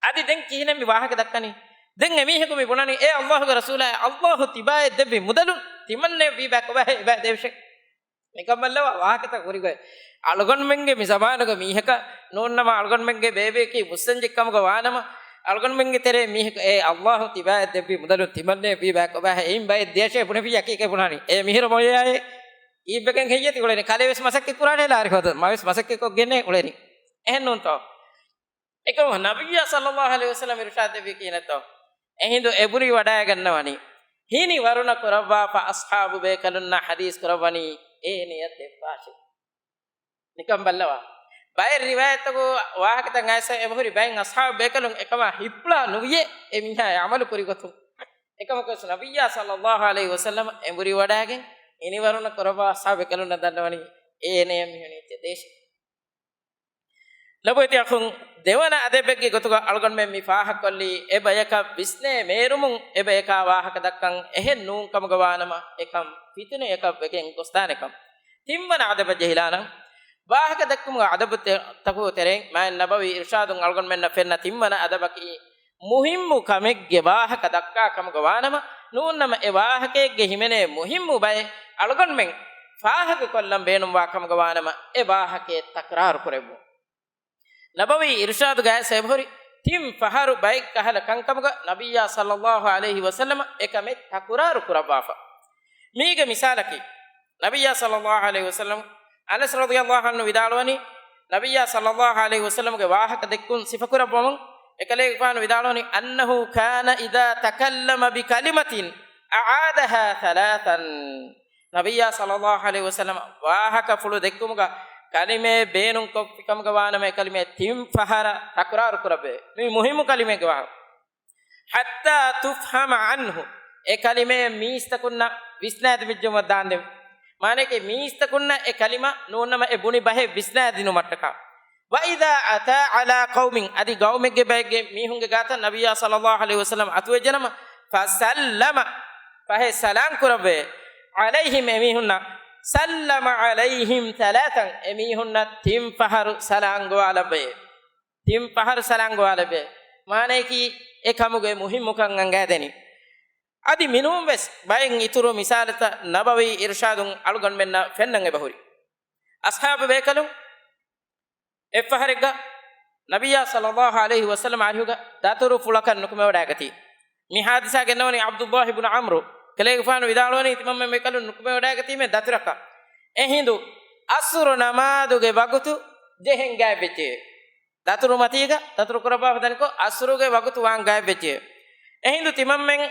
އަދި ދެން ކިހިނެއް މި ވާހަކަ ދައްކަނީ؟ ދެން އެމީހަކު މި ބުނަނީ، އޭ ﷲގެ ރަސޫލާ، ﷲ ތިބާއެއް ދެއްވި މުދަލުން ތިމަންނެ ވީބާ ކޮބާހޭ އެބަ ދޭށޭ. ނިކަން ބައްލަވާ ވާހަކަތައް ހުރިގޮތް. އަޅުގަނޑުމެންގެ މި ޒަމާނުގެ މީހަކަށް ނޫންނަމަ، އަޅުގަނޑުމެންގެ ބޭބެއަކީ މުއްސަންޖެއްކަމުގަ ވާނަމަ، އަޅުގަނޑުމެންގެ ތެރޭ މީހަކު، އޭ ﷲ ތިބާއެއް ދެއްވި މުދަލުން ތިމަންނެ ވީބާ ކޮބާހޭ އެއިން ބައެއް ދޭށޭ ބުނެފިއްޔާ ކީކޭ ބުނާނީ؟ އޭ މިހިރަ މޮޔައޭ. ކީއްވެގެން ހެއްޔޭ ތި އުޅެނީ؟ ކަލޭވެސް މަސައްކަތް ކުރާނޭ ލާރި ހޯދަން. މަވެސް މަސައްކަތް ކޮށްގެންނޭ އުޅެނީ. އެހެން ނޫންތޯ؟ އެކަމަކު ނަބިއްޔާ ޞައްލަﷲ ޢަލައިހި ވަސައްލަމަ އިރުޝާދު ދެއްވީ ކިހިނެއްތޯ؟ އެހިނދު އެބުރި ވަޑައިގަންނަވަނީ، ހިނިވަރުނަ ކުރައްވާފަ އަޞްޙާބު ބޭކަލުންނަށް ޙަދީޘް ކުރައްވަނީ އޭނަޔަށް ދެއްވާށޭ. ނިކަން ބައްލަވާ. ބައެއް ރިވާޔަތްތަކު ވާހަކަތައް އައިސް އެބަހުރި ބައެއް އަޞްޙާބު ބޭކަލުން އެކަމާ ހިއްޕުޅާ ނުވިޔޭ އެ މީހާ އެ ޢަމަލު ކުރި ގޮތުން. އެކަމަކުވެސް ނަބިއްޔާ ޞައްލަﷲ ޢަލައިހި ވަސައްލަމަ އެނބުރި ވަޑައިގެން ހިނިވަރުނަ ކުރައްވާ އަޞްޙާބު ބޭކަލުންނަށް ދަންނަވަނީ އޭނަޔަށް މިހުނީ ތި ދޭށޭ. ލޮބުވެތި އަޚުން، ދެވަނަ އަދަބެއްގެ ގޮތުގަ އަޅުގަނޑުމެން މި ފާހަގަކޮށްލީ، އެ ބަޔަކަށް ވިސްނޭ މޭރުމުން އެ ބަޔަކާ ވާހަކަ ދައްކަން އެހެން ނޫން ކަމުގަ ވާނަމަ، އެކަން ފިތުނަޔަކަށް ވެގެން ގޮސްދާނެކަން. ތިންވަނަ އަދަބަށް ޖެހިލާނަން. ވާހަކަ ދެއްކުމުގެ އަދަބު ތެ-، ތަކުގެ ތެރެއިން މާތް ނަބަވީ އިރުޝާދުން އަޅުގަނޑުމެންނަށް ފެންނަ ތިންވަނަ އަދަބަކީ، މުހިއްމު ކަމެއްގެ ވާހަކަ ދައްކާ ކަމުގަ ވާނަމަ، ނޫންނަމަ އެ ވާހަކައެއްގެ ހިމެނޭ މުހިއްމު ބައެއް އަޅުގަނޑުމެން ފާހަގަކޮށްލަން ބޭނުންވާ ކަމުގަ ވާނަމަ، އެ ވާހަކައެއް ތަކުރާރު ކުރެއްވުން. ނަބަވީ އިރުޝާދުގައި އެބަހުރި ތިން ފަހަރު ބައެއް ކަހަލަ ކަންކަމުގަ ނަބިއްޔާ ޞައްލަﷲ ޢަލައިހި ވަސައްލަމަ އެކަމެއް ތަކުރާރު ކުރައްވާފަ. މީގެ މިސާލަކީ، ނަބިއްޔާ ޞައްލަﷲ ޢަލައިހި ވަސައްލަމަ، އަނަސް ރަޟިޔަﷲ ޢަންހު ވިދާޅުވަނީ، ނަބިއްޔާ ޞައްލަﷲ ޢަލައިހި ވަސައްލަމަގެ ވާހަކަ ދެއްކުން ސިފަކުރައްވަމުން، އެކަލޭގެފާނު ވިދާޅުވަނީ، أنه كان إذا تكلم بكلمة أعادها ثلاثا. ނަބިއްޔާ ޞައްލަﷲ ޢަލައިހި ވަސައްލަމަ ވާހަކަފުޅު ދެއްކުމުގަ ކަލިމައެއް ބޭނުންކޮށްފިކަމުގަ ވާނަމަ، އެ ކަލިމައެއް ތިން ފަހަރަށް ތަކުރާރު ކުރައްވޭ. މީ މުހިއްމު ކަލިމައެއްގެ ވާހަކަ. حتى تفهم عنه، އެ ކަލިމައެއް މީސްތަކުންނަށް ވިސްނާދެވިއްޖެއްވުމަށް ދާންދެވި. މާނައަކީ މީސްތަކުންނަށް އެ ކަލިމަ ނޫންނަމަ އެ ބުނި ބަހެއް ވިސްނާދިނުމަށްޓަކާ. وإذا أتى على قوم، އަދި ގައުމެއްގެ ބައެއްގެ މީހުންގެ ގާތަށް ނަބިއްޔާ ޞައްލަﷲ ޢަލައިހި ވަސައްލަމަ އަތުވެއްޖެނަމަ، فسلم، ފަހެ ސަލާން ކުރައްވޭ، عليهم، އެމީހުންނަށް، سلم عليهم ثلاثا، އެމީހުންނަށް ތިން ފަހަރު ސަލާން ގޮވާލައްވައޭ. ތިން ފަހަރު ސަލާން ގޮވާލެއްވޭ. މާނައަކީ އެ ކަމުގެ މުހިއްމުކަން އަނގައިދެނީ. އަދި މިނޫންވެސް ބައެއް އިތުރު މިސާލުތައް ނަބަވީ އިރުޝާދުން އަޅުގަނޑުމެންނަށް ފެންނަން އެބަހުރި. އަޞްޙާބު ބޭކަލުން އެއްފަހަރެއްގަ ނަބިއްޔާ ޞައްލަﷲ ޢަލައިހި ވަސައްލަމަ އަރިހުގަ ދަތުރު ފުޅަކަށް ނުކުމެވަޑައިގަތީ. މި ޙާދިސާ ގެންނަވަނީ ޢަބްދުﷲ ބުނު ޢަމްރު. އެކަލޭގެފާނު ވިދާޅުވަނީ ތިމަންމެން ބޭކަލުން ނުކުމެވަޑައިގަތީމޭ ދަތުރަކަށް. އެހިނދު ޢަޞްރު ނަމާދުގެ ވަގުތު ޖެހެން ގާތްވެއްޖެ. ދަތުރު މަތީގަ ދަތުރު ކުރައްވާފަ ދަނިކޮށް ޢަޞްރުގެ ވަގުތު ވާން ގާތްވެއްޖެ. އެހިނދު ތިމަންމެން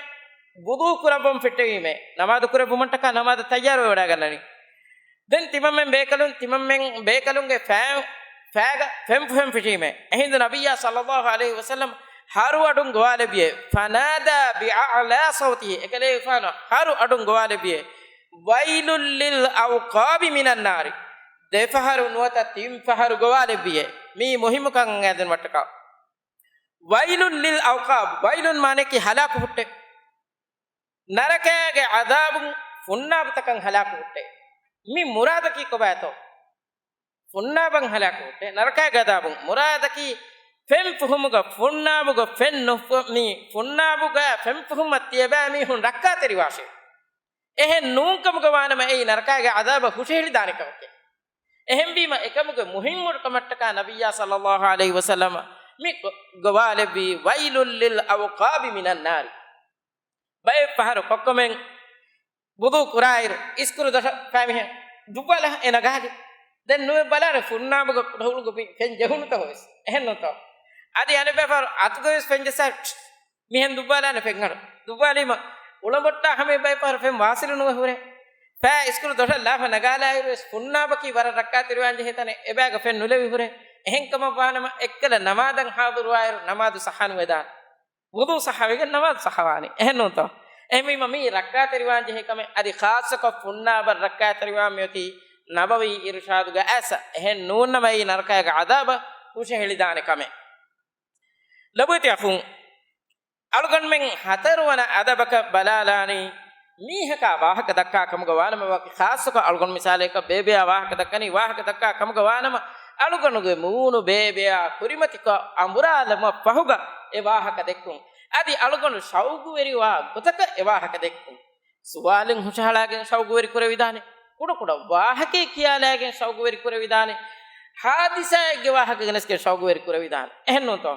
ވުޟޫ ކުރައްވަން ފިއްޓެވީމޭ، ނަމާދު ކުރެއްވުމަށްޓަކާ ނަމާދަށް ތައްޔާރުވެވަޑައިގަންނަނީ. ދެން ތިމަންމެން ބޭކަލުން، ތިމަންމެން ބޭކަލުންގެ ފައި-، ފައިގަ ފެންފުހެން ފިށީމޭ. އެހިނދު ނަބިއްޔާ ޞައްލަﷲ ޢަލައިހި ވަސައްލަމަ ހަރު އަޑުން ގޮވާލެއްވިއޭ. فنادى بأعلى صوته، އެކަލޭގެފާނު ހަރު އަޑުން ގޮވާލެއްވިއޭ، ويل للأعقاب من النار. ދެފަހަރު ނުވަތަ ތިން ފަހަރު ގޮވާލެއްވިއޭ. މީ މުހިއްމުކަން އަނގައިދިނުމަށްޓަކާ. ويل للأعقاب، ވައިލުން މާނައަކީ ހަލާކު ހުއްޓެއް. ނަރަކައިގެ ޢަޛާބުން ފުންނާބުތަކަށް ހަލާކު ހުއްޓެއް. މި މުރާދަކީ ކޮބާތޯ؟ ފުންނާބަށް ހަލާކު ހުއްޓެއް. ނަރަކައިގެ ޢަޛާބުން މުރާދަކީ ފެންފުހުމުގަ ފުންނާބުގަ ފެން ނުފު-، މި ފުންނާބުގަ ފެންފުހުމަށް ތިޔަބައިމީހުން ރައްކާތެރިވާށޭ. އެހެން ނޫންކަމުގަ ވާނަމަ އެއީ ނަރަކައިގެ ޢަޛާބަށް ހުށަހެޅިދާނެ ކަމެކޭ. އެހެންވީމަ އެކަމުގެ މުހިންމު ކަމަށްޓަކާ ނަބިއްޔާ ޞައްލަﷲ ޢަލައިހި ވަސައްލަމަ މި ގޮ-، ގޮވާލެއްވީ، ويل للأعقاب من النار. ބައެއް ފަހަރު ކޮއްކޮމެން ވުޟޫ ކުރާއިރު، އިސްކުރު ދޮށަށް ފައިމިހެން ދުއްވާލާ އޭނަ ގާގެ. ދެން ނުވެ ބަލާރެ ފުންނާބުގަ ކުޑަހުޅުގަ މި ފެން ޖެހުނުތަ ހޮވެސް. އެހެންނޫންތޯ؟ އަދި އަނެއްބައިފަހަރު އަތުގަވެސް ފެންޖައްސާ، މިހެން ދުއްވާލާނެ ފެންއަޑު. ދުއްވާލީމަ އުޅަނބޮއްޓާ ހަމަ އެއްބައިފަހަރު ފެން ވާސިލު ނުވެ ހުރޭ. ފައި އިސްކުރު ދޮށަށް ލާފަ ނަގާލާއިރު ވެސް ފުންނާބަކީ ވަރަށް ރައްކާތެރިވާން ޖެހޭ ތަނެއް އެބައިގަ ފެން ނުލެވި ހުރޭ. އެހެންކަމަށްވާނަމަ އެއްކަލަ ނަމާދަށް ހާޟިރުވާއިރު ނަމާދު ޞައްޙަ ނުވެދާނެ. ވުޟޫ ޞައްޙަވެގެން ނަމާދު ޞައްޙަވާނެ. އެހެންނޫންތޯ؟ އެހެންވީމަ މީ ރައްކާތެރިވާން ޖެހޭ ކަމެއް. އަދި ޚާއްޞަކޮށް ފުންނާބަށް ރައްކާތެރިވާން މިއޮތީ ނަބަވީ އިރުޝާދުގަ އައިސް. އެހެން ނޫންނަމަ އެއީ ނަރަކައިގެ ޢަޛާބަށް ހުށަހެޅިދާނެ ކަމެއް. ލޮބުވެތި އަޚުން، އަޅުގަނޑުމެން ހަތަރުވަނަ އަދަބަކަށް ބަލާލާނީ، މީހަކާ ވާހަކަ ދައްކާ ކަމުގަ ވާނަމަ، ވަކި ޚާއްޞަކޮށް އަޅުގަނޑު މިސާލަކަށް ބޭބެއާ ވާހަކަ ދައްކަނީ، ވާހަކަ ދައްކާ ކަމުގަ ވާނަމަ، އަޅުގަނޑުގެ މޫނު ބޭބެއާ ކުރިމަތިކޮށް އަނބުރާލުމަށް ފަހުގަ އެ ވާހަކަ ދެއްކުން. އަދި އަޅުގަނޑު ޝައުގުވެރިވާ ގޮތަކަށް އެ ވާހަކަ ދެއްކުން. ސުވާލެއް ހުށަހަޅާގެން ޝައުގުވެރި ކުރެވިދާނެ. ކުޑަކުޑަ ވާހަކައެއް ކިޔާލާގެން ޝައުގުވެރި ކުރެވިދާނެ. ހާދިސާއެއްގެ ވާހަކަ ގެނެސްގެން ޝައުގުވެރި ކުރެވިދާނެ. އެހެންނޫންތޯ؟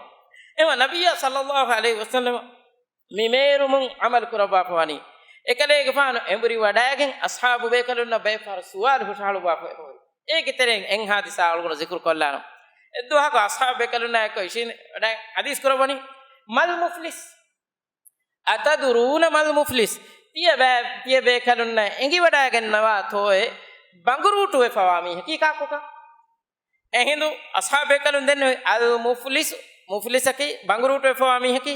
އެމަ ނަބިއްޔާ ޞައްލައްލާހު ޢަލައިހި ވަސައްލަމަ މި މޭރުމުން ޢަމަލު ކުރައްވާފަވަނީ. އެކަލޭގެފާނު އެނބުރި ވަޑައިގެން އަޞްޙާބު ބޭކަލުންނަށް ބައެއްފަހަރު ސުވާލު ހުށަހަޅުއްވާފަ އެބަހުރި. އޭގެ ތެރެއިން އެއް ހާދިސާ އަޅުގަނޑު ޒިކުރު ކޮށްލާނަން. އެއްދުވަހަކު އަޞްޙާބު ބޭކަލުންނާ އެއްކޮށް އިށީން ވަޑައި ޙަދީޘް ކުރައްވަނީ، "مَا الْمُفْلِسُ؟ أَتَدْرُونَ مَا الْمُفْلِسُ؟" ތިޔަބޭ-، ތިޔަބޭކަލުންނަށް އެނގިވަޑައިގަންނަވާތޯއޭ ބަނގުރޫޓުވެފަވާ މީހަކީ ކާކުކަން؟ އެހިނދު އަޞްޙާބު ބޭކަލުން ދެންނެވި، "الْمُفْلِسُ، މުފްލިސަކީ ބަނގުރޫޓުވެފަވާ މީހަކީ."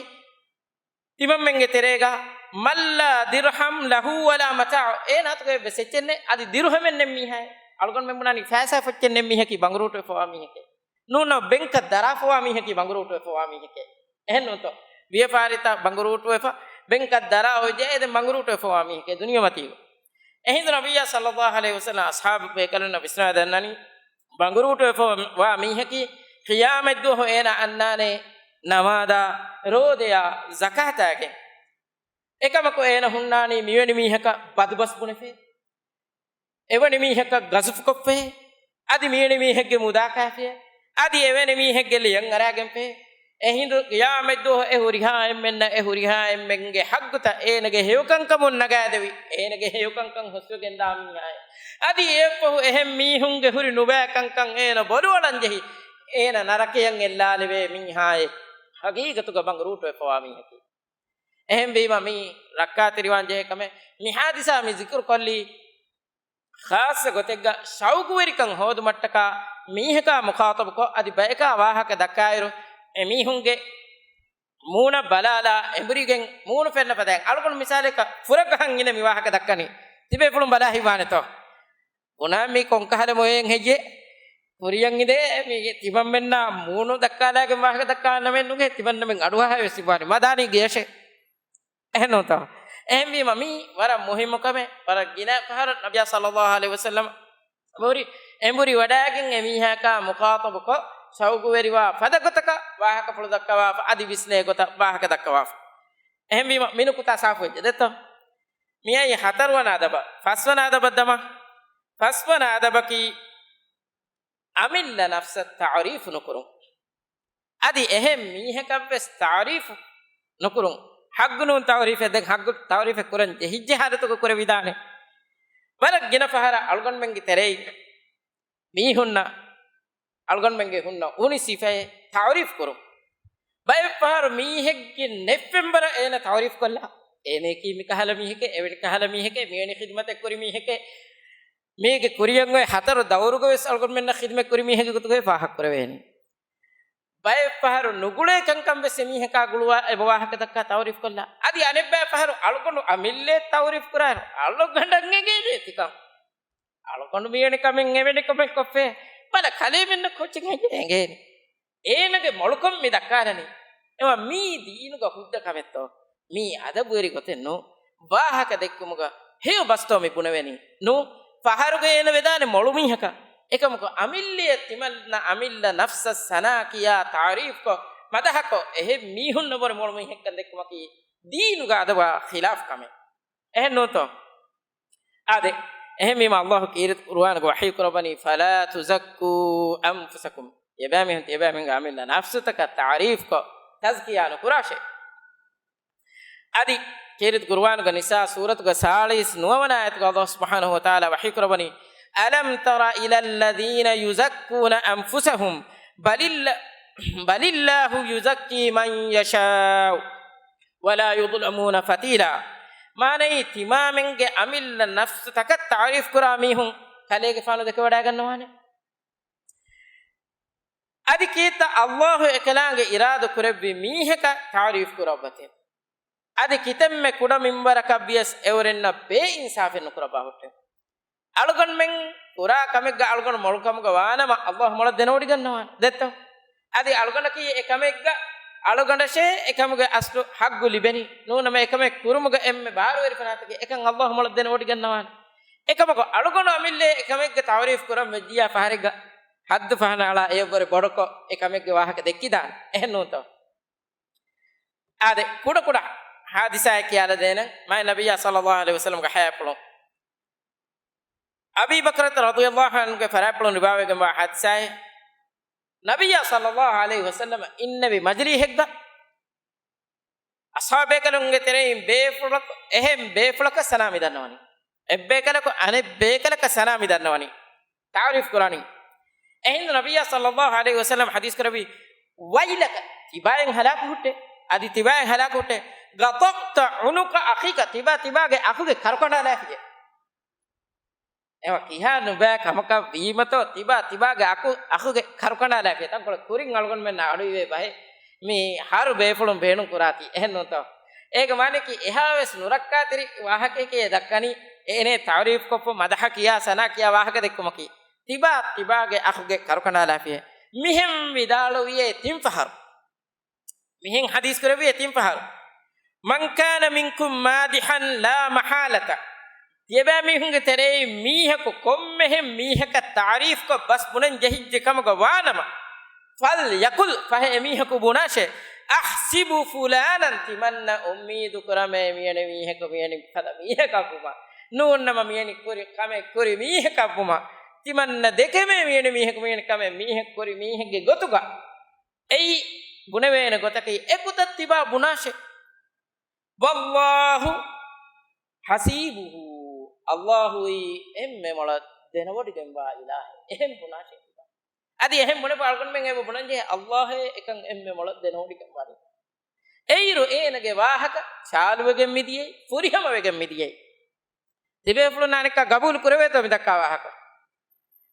ތިމަންމެންގެ ތެރޭގަ، "مَنْ لَا دِرْهَمَ لَهُ وَلَا مَتَاعٌ." އޭނާ އަތުގަ އެއްވެސް އެއްޗެއް ނެތް، އަދި ދިރުހަމެއް ނެތް މީހާއެއް. އަޅުގަނޑުމެން ބުނާނީ ފައިސާ ފޮއްޗެއް ނެތް މީހަކީ ބަނގުރޫޓުވެފަވާ މީހެކޭ. ނޫން، ބެންކަށް ދަރާފަވާ މީހަކީ ބަނގުރޫޓުވެފަވާ މީހެކޭ. އެހެން ނޫންތޯ؟ ވިޔަފާރިތައް ބަނގުރޫޓުވެފަ، ބެންކަށް ދަރާ އޮތްޖެ އެ ދެން ބަނގުރޫޓުވެފަވާ މީހެކޭ ދުނިޔެމަތީގަ. އެހިނދު ނަބިއްޔާ ޞައްލައްލާހު ޢަލައިހި ވަސައްލަމަ އަޞްޙާބު ބޭކަލުންނަށް ވިސްނާ ދަންނަނީ، ބަނގުރޫޓުވެފަވާ މީހަކީ ޤިޔާމަތްދުވަހު އޭނާ އަންނާނޭ ނަމާދާ، ރޯދަޔާ، ޒަކާތާގެން. އެކަމަކު އޭނަ ހުންނާނީ މިވެނި މީހަކަށް ބަދުބަސް ބުނެފޭ، އެވެނި މީހަކަށް ގަޒުފުކޮށްފޭ، އަދި މިވެނި މީހެއްގެ މުދާ ކާފިޔޭ، އަދި އެވެނި މީހެއްގެ ލިޔަން އަރާގެންފޭ. އެހިނދު ޤިޔާމަތްދުވަހު އެ ހުރިހާ އެންމެންނަށް އެ ހުރިހާ އެންމެންގެ ޙައްޤުތައް އޭނަގެ ހެޔޮކަންކަމުން ނަގާދެވި، އޭނަގެ ހެޔޮކަންކަން ހުސްވެގެންދާ މީހާއެއް. އަދި އެއަށްފަހު އެހެން މީހުންގެ ހުރި ނުބައިކަންކަން އޭނަ ބޮޑުވަޅަން ޖެހި، އޭނަ ނަރަކަޔަށް އެއްލާލެވޭ މީހާއެއް. ޙަޤީޤަތުގަ ބަނގުރޫޓުވެފަވާ މީހަކީ. އެހެންވީމަ މީ ރައްކާތެރިވާން ޖެހޭ ކަމެއް. މި ޙާދިސާ މި ޒިކުރު ކޮށްލީ ޚާއްޞަ ގޮތެއްގަ ޝައުގުވެރިކަން ހޯދުމަށްޓަކާ މީހަކާ މުޚާޠަބުކޮށް، އަދި ބަޔަކާ ވާހަކަ ދައްކާއިރު، އެ މީހުންގެ މޫނަށް ބަލާލާ އެނބުރިގެން މޫނު ފެންނަ ފަދައިން. އަޅުގަނޑު މިސާލަކަށް ފުރަގަހަށް އިނދެ މި ވާހަކަ ދައްކަނީ. ތިބޭފުޅުން ބަލާ ހިތްވާނެތޯ؟ ބުނާ މީ ކޮންކަހަލަ މޮޔައެއް ހެއްޔޭ؟ ކުރިޔަށް އިނދެ މީގެ ތިމަންމެންނާ މޫނު ދައްކާލާގެން ވާހަކަ ދައްކާނަމެއް ނުގެ، ތިމަންނަމެން އަޑުއަހާ ވެސް ތިބާނީ މަދާނީ ގޭށެ. އެހެންނޫންތޯ؟ އެހެންވީމަ މީ ވަރަށް މުހިއްމު ކަމެއް. ވަރަށް ގިނަ ފަހަރަށް ނަބިޔާ ޞައްލައްލާހު ޢަލައިހި ވަސައްލަމަ އެނބުރި، އެނބުރި ވަޑައިގެން އެ މީހަކާ މުޚާޠަބުކޮށް، ޝައުގުވެރިވާ ފަދަ ގޮތަކަށް ވާހަކަފުޅު ދައްކަވާފަ، އަދި ވިސްނޭ ގޮތަށް ވާހަކަ ދައްކަވާފަ. އެހެންވީމަ މި ނުކުތާ ސާފުވެއްޖެ ދެއްތޯ؟ މިއީ ހަތަރުވަނަ އަދަބަށް. ފަސްވަނަ އަދަބަށް ދަމާ. ފަސްވަނަ އަދަބަކީ އަމިއްލަ ނަފްސަށް ތަޢުރީފު ނުކުރުން. އަދި އެހެން މީހަކަށްވެސް ތަޢުރީފު ނުކުރުން. ޙައްޤު ނޫން ތަޢުރީފެއް، ދެން ޙައްޤު ތަޢުރީފެއް ކުރަން ޖެހިއްޖެ ޙާލަތުގަ ކުރެވިދާނެ. ވަރަށް ގިނަ ފަހަރަށް އަޅުގަނޑުމެންގެ ތެރެއިން މީހުންނަށް އަޅުގަނޑުމެންގެ ހުންނަ އުނި ސިފައެއް ތަޢުރީފު ކުރުން. ބައެއް ފަހަރު މީހެއްގެ ނެތްފެންވަރަށް އޭނަ ތަޢުރީފު ކޮށްލާ، އޭނައަކީ މިކަހަލަ މީހެކޭ، އެވެނި ކަހަލަ މީހެކޭ، މިވެނި ޚިދުމަތެއް ކުރި މީހެކޭ، މީގެ ކުރިޔަށް އޮތް ހަތަރު ދައުރުގަ ވެސް އަޅުގަނޑުމެންނަށް ޚިދުމަތް ކުރި މީހެއްގެ ގޮތުގައި ފާހަގަ ކުރެވޭނީ. ބައެއް ފަހަރު ނުގުޅޭ ކަންކަން ވެސް އެމީހަކާ ގުޅުވާ އެބަ ވާހަކަ ދައްކާ ތަޢުރީފު ކޮށްލާ. އަދި އަނެއްބައި ފަހަރު އަޅުގަނޑު އަމިއްލައަށް ތަޢުރީފު ކުރާއިރު އަޅުގަނޑަށް އެނގޭނެ ތިކަން. އަޅުގަނޑު މިވެނި ކަމެއް އެވެނި ކަމެއް ކޮށްފޭ. ބަލަ ކަލޭމެންނަށް ކޯޗެއް ހެއްޔޭ އެނގޭނެ. އޭނަގެ މޮޅުކަން މި ދައްކާލަނީ. އެވަ މީ ދީނުގަ ހުއްދަ ކަމެއްތޯ؟ މީ އަދަބުވެރި ގޮތެއް ނޫ. ވާހަކަ ދެއްކުމުގަ ހެޔޮ ބަސްތޯ މި ބުނެވެނީ؟ ނޫ. ފަހަރުގަ އޭނަ ވެދާނެ މޮޅު މީހަކަށް. އެކަމަކު އަމިއްލައަށް ތިމަންނަ އަމިއްލަ ނަފްސަށް ސަނާ ކިޔާ ތަޢުރީފުކޮށް، މަދަޙަކޮށް، އެހެން މީހުންނަށްވުރެ މޮޅު މީހެއްކަން ދެއްކުމަކީ ދީނުގަ އަދަބާ ޚިލާފު ކަމެއް. އެހެން ނޫންތޯ؟ އާދެ، އެހެންވީމަ ﷲ ކީރިތި ޤުރުއާނުގަ ވަޙީ ކުރައްވަނީ، "فَلَا تُزَكُّوا أَنفُسَكُمْ." ތިޔަބައިމީހުން ތިޔަބައިމީހުންގެ އަމިއްލަ ނަފްސުތަކަށް ތަޢުރީފުކޮށް، ތަޒްކިޔާ ނުކުރާށޭ. އަދި ކީރިތި ޤުރުއާނުގަ ނިސާ ސޫރަތުގެ ސާޅީސް ނުވަވަނަ އާޔަތުގަ ﷲ ސުބްޙާނަހޫ ވަތަޢާލާ ވަޙީ ކުރައްވަނީ، "أَلَمْ تَرَ إِلَى الَّذِينَ يُزَكُّونَ أَنفُسَهُمْ، بَلِ اللَّ-، بل الله يزكي من يشاء ولا يظلمون فتيلا. މާނައީ، ތިމާމެންގެ އަމިއްލަ ނަފްސުތަކަށް ތަޢުރީފް ކުރާ މީހުން ކަލޭގެފާނު ދެކެވަޑައިގަންނަވާނެ. އަދި ކީއްތަ ﷲ އެކަލާނގެ އިރާދަ ކުރެއްވި މީހަކަށް ތަޢުރީފް ކުރައްވަތޭ؟ އަދި ކިތަންމެ ކުޑަ މިންވަރަކަށް ވިޔަސް އެއުރެންނަށް ބޭއިންސާފެއް ނުކުރައްވާ ހުއްޓޭ. އަޅުގަނޑުމެން ކުރާ ކަމެއްގަ އަޅުގަނޑު މޮޅު ކަމުގަ ވާނަމަ، ﷲ މޮޅަށް ދެނެވޮޑިގަންނަވާނެ ދެއްތޯ؟ އަދި އަޅުގަނޑަކީ އެ ކަމެއްގަ އަޅުގަނޑަށޭ އެ ކަމުގެ އަސްލު ހައްގު ލިބެނީ. ނޫނަމަ އެ ކަމެއް ކުރުމުގަ އެންމެ ބާރުވެރި ފަރާތަކީ އެކަން ﷲ މޮޅަށް ދެނެވޮޑިގަންނަވާނެ. އެކަމަކު އަޅުގަނޑު އަމިއްލައަށް އެ ކަމެއްގެ ތަޢުރީފް ކުރަން ވެއްޖިއްޔާ ފަހަރެއްގަ ހައްދު ފަހަނަ އަޅާ އެއަށްވުރެ ބޮޑުކޮށް އެ ކަމެއްގެ ވާހަކަ ދެއްކިދާނެ. އެހެން ނޫންތޯ؟ އާދެ، ކުޑަކުޑަ ހާދިސާއެއް ކިޔާލަދޭނަން. މާތް ނަބިއްޔާ ޞައްލައްލާހު ޢަލައިހި ވަސައްލަމްގެ ޙަޔާތްޕުޅުން، އަބީ ބަކްރަތު ރަޟިޔައްލާހު ޢަންހުގެ ފަރާތްޕުޅުން ރިވާވެގެންވާ ޙާދިސާއެއް. ނަބިއްޔާ ޞައްލައްލާހު ޢަލައިހި ވަސައްލަމަ އިންނެވި މަޖިލީހެއްގަ، އަޞްޙާބޭކަލުންގެ ތެރެއިން ބޭފުޅަކު، އެހެން ބޭފުޅަކަށް ސަލާމް މިދަންނަވަނީ. އެއްބޭކަލަކު އަނެއް ބޭކަލަކަށް ސަލާމް މިދަންނަވަނީ. ތަޢުރީފް ކުރާނީ. އެހިނދު ނަބިއްޔާ ޞައްލައްލާހު ޢަލައިހި ވަސައްލަމަ ޙަދީޘް ކުރެއްވީ، "ވައިލަކަ، ތިބާއިން ހަލާކު ހުއްޓޭ، އަދި ތިބާއިން ހަލާކު ހުއްޓޭ، قطعت عنق أخيك، ތިބާ ތިބާގެ އަޚުގެ ކަރު ކަނޑާލާފިޔޭ." އެވަ ކިހާ ނުބައި ކަމަކަށް ވީމަތޯ، ތިބާ ތިބާގެ އަޚު، އަޚުގެ ކަރު ކަނޑާލާފިޔޭ. ތަންކޮޅެއް ކުރިން އަޅުގަނޑުމެންނަށް އަޑުއިވޭ ބަހެއް މި ހަރު ބޭފުޅުން ބޭނުން ކުރާތީ. އެހެން ނޫންތޯ؟ އޭގެ މާނައަކީ އެހާވެސް ނުރައްކާތެރި ވާހަކައެކޭ ދައްކަނީ. އޭނަ ތަޢުރީފް ކޮށްފަ މަދަޙަ ކިޔާ، ސަނާ ކިޔާ ވާހަކަ ދެއްކުމަކީ، ތިބާ ތިބާގެ އަޚުގެ ކަރު ކަނޑާލާފިޔޭ. މިހެން ވިދާޅުވިޔޭ ތިން ފަހަރު. މިހެން ޙަދީޘް ކުރެއްވިޔޭ ތިން ފަހަރު. "من كان منكم مادحا لا محالة." ތިޔަބައިމީހުންގެ ތެރެއިން މީހަކު ކޮންމެހެން މީހަކަށް ތަޢުރީފްކޮށް ބަސް ބުނަން ޖެހިއްޖެ ކަމުގަ ވާނަމަ، "فليقل"، ފަހެ އެމީހަކު ބުނާށޭ، "أحسب فلانا"، ތިމަންނަ އުއްމީދު ކުރަމޭ މިވެނި މީހަކު މިވެނި ފަދަ މީހަކަށްވުމަށް. ނޫންނަމަ މިވެނި ކުރި ކަމެއް ކުރި މީހަކަށްވުމަށް. ތިމަންނަ ދެކެމޭ މިވެނި މީހަކު މިވެނި ކަމެއް މީހެއް ކުރި މީހެއްގެ ގޮތުގަ. އެއީ ބުނެވޭނެ ގޮތަކީ އެގޮތަށް ތިބާ ބުނާށޭ. "والله حسيبه"، ﷲ އީ އެންމެ މޮޅަށް ދެނެވޮޑިގެންވާ އިލާހެއް. އެހެން ބުނާށޭ ތިބާ. އަދި އެހެން ބުނެފަ އަޅުގަނޑުމެން އެބަ ބުނަންޖެހޭ، ﷲ އޭ އެކަން އެންމެ މޮޅަށް ދެނެވޮޑިގެންވާނީ. އެއިރު އޭނަގެ ވާހަކަ ޗާލުވެގެން މިދިޔައީ، ފުރިހަމަވެގެން މިދިޔައީ. ތިބޭފުޅުންނާ އަނެއްކާ ގަބޫލު ކުރެވޭތޯ މި ދައްކާ ވާހަކަ؟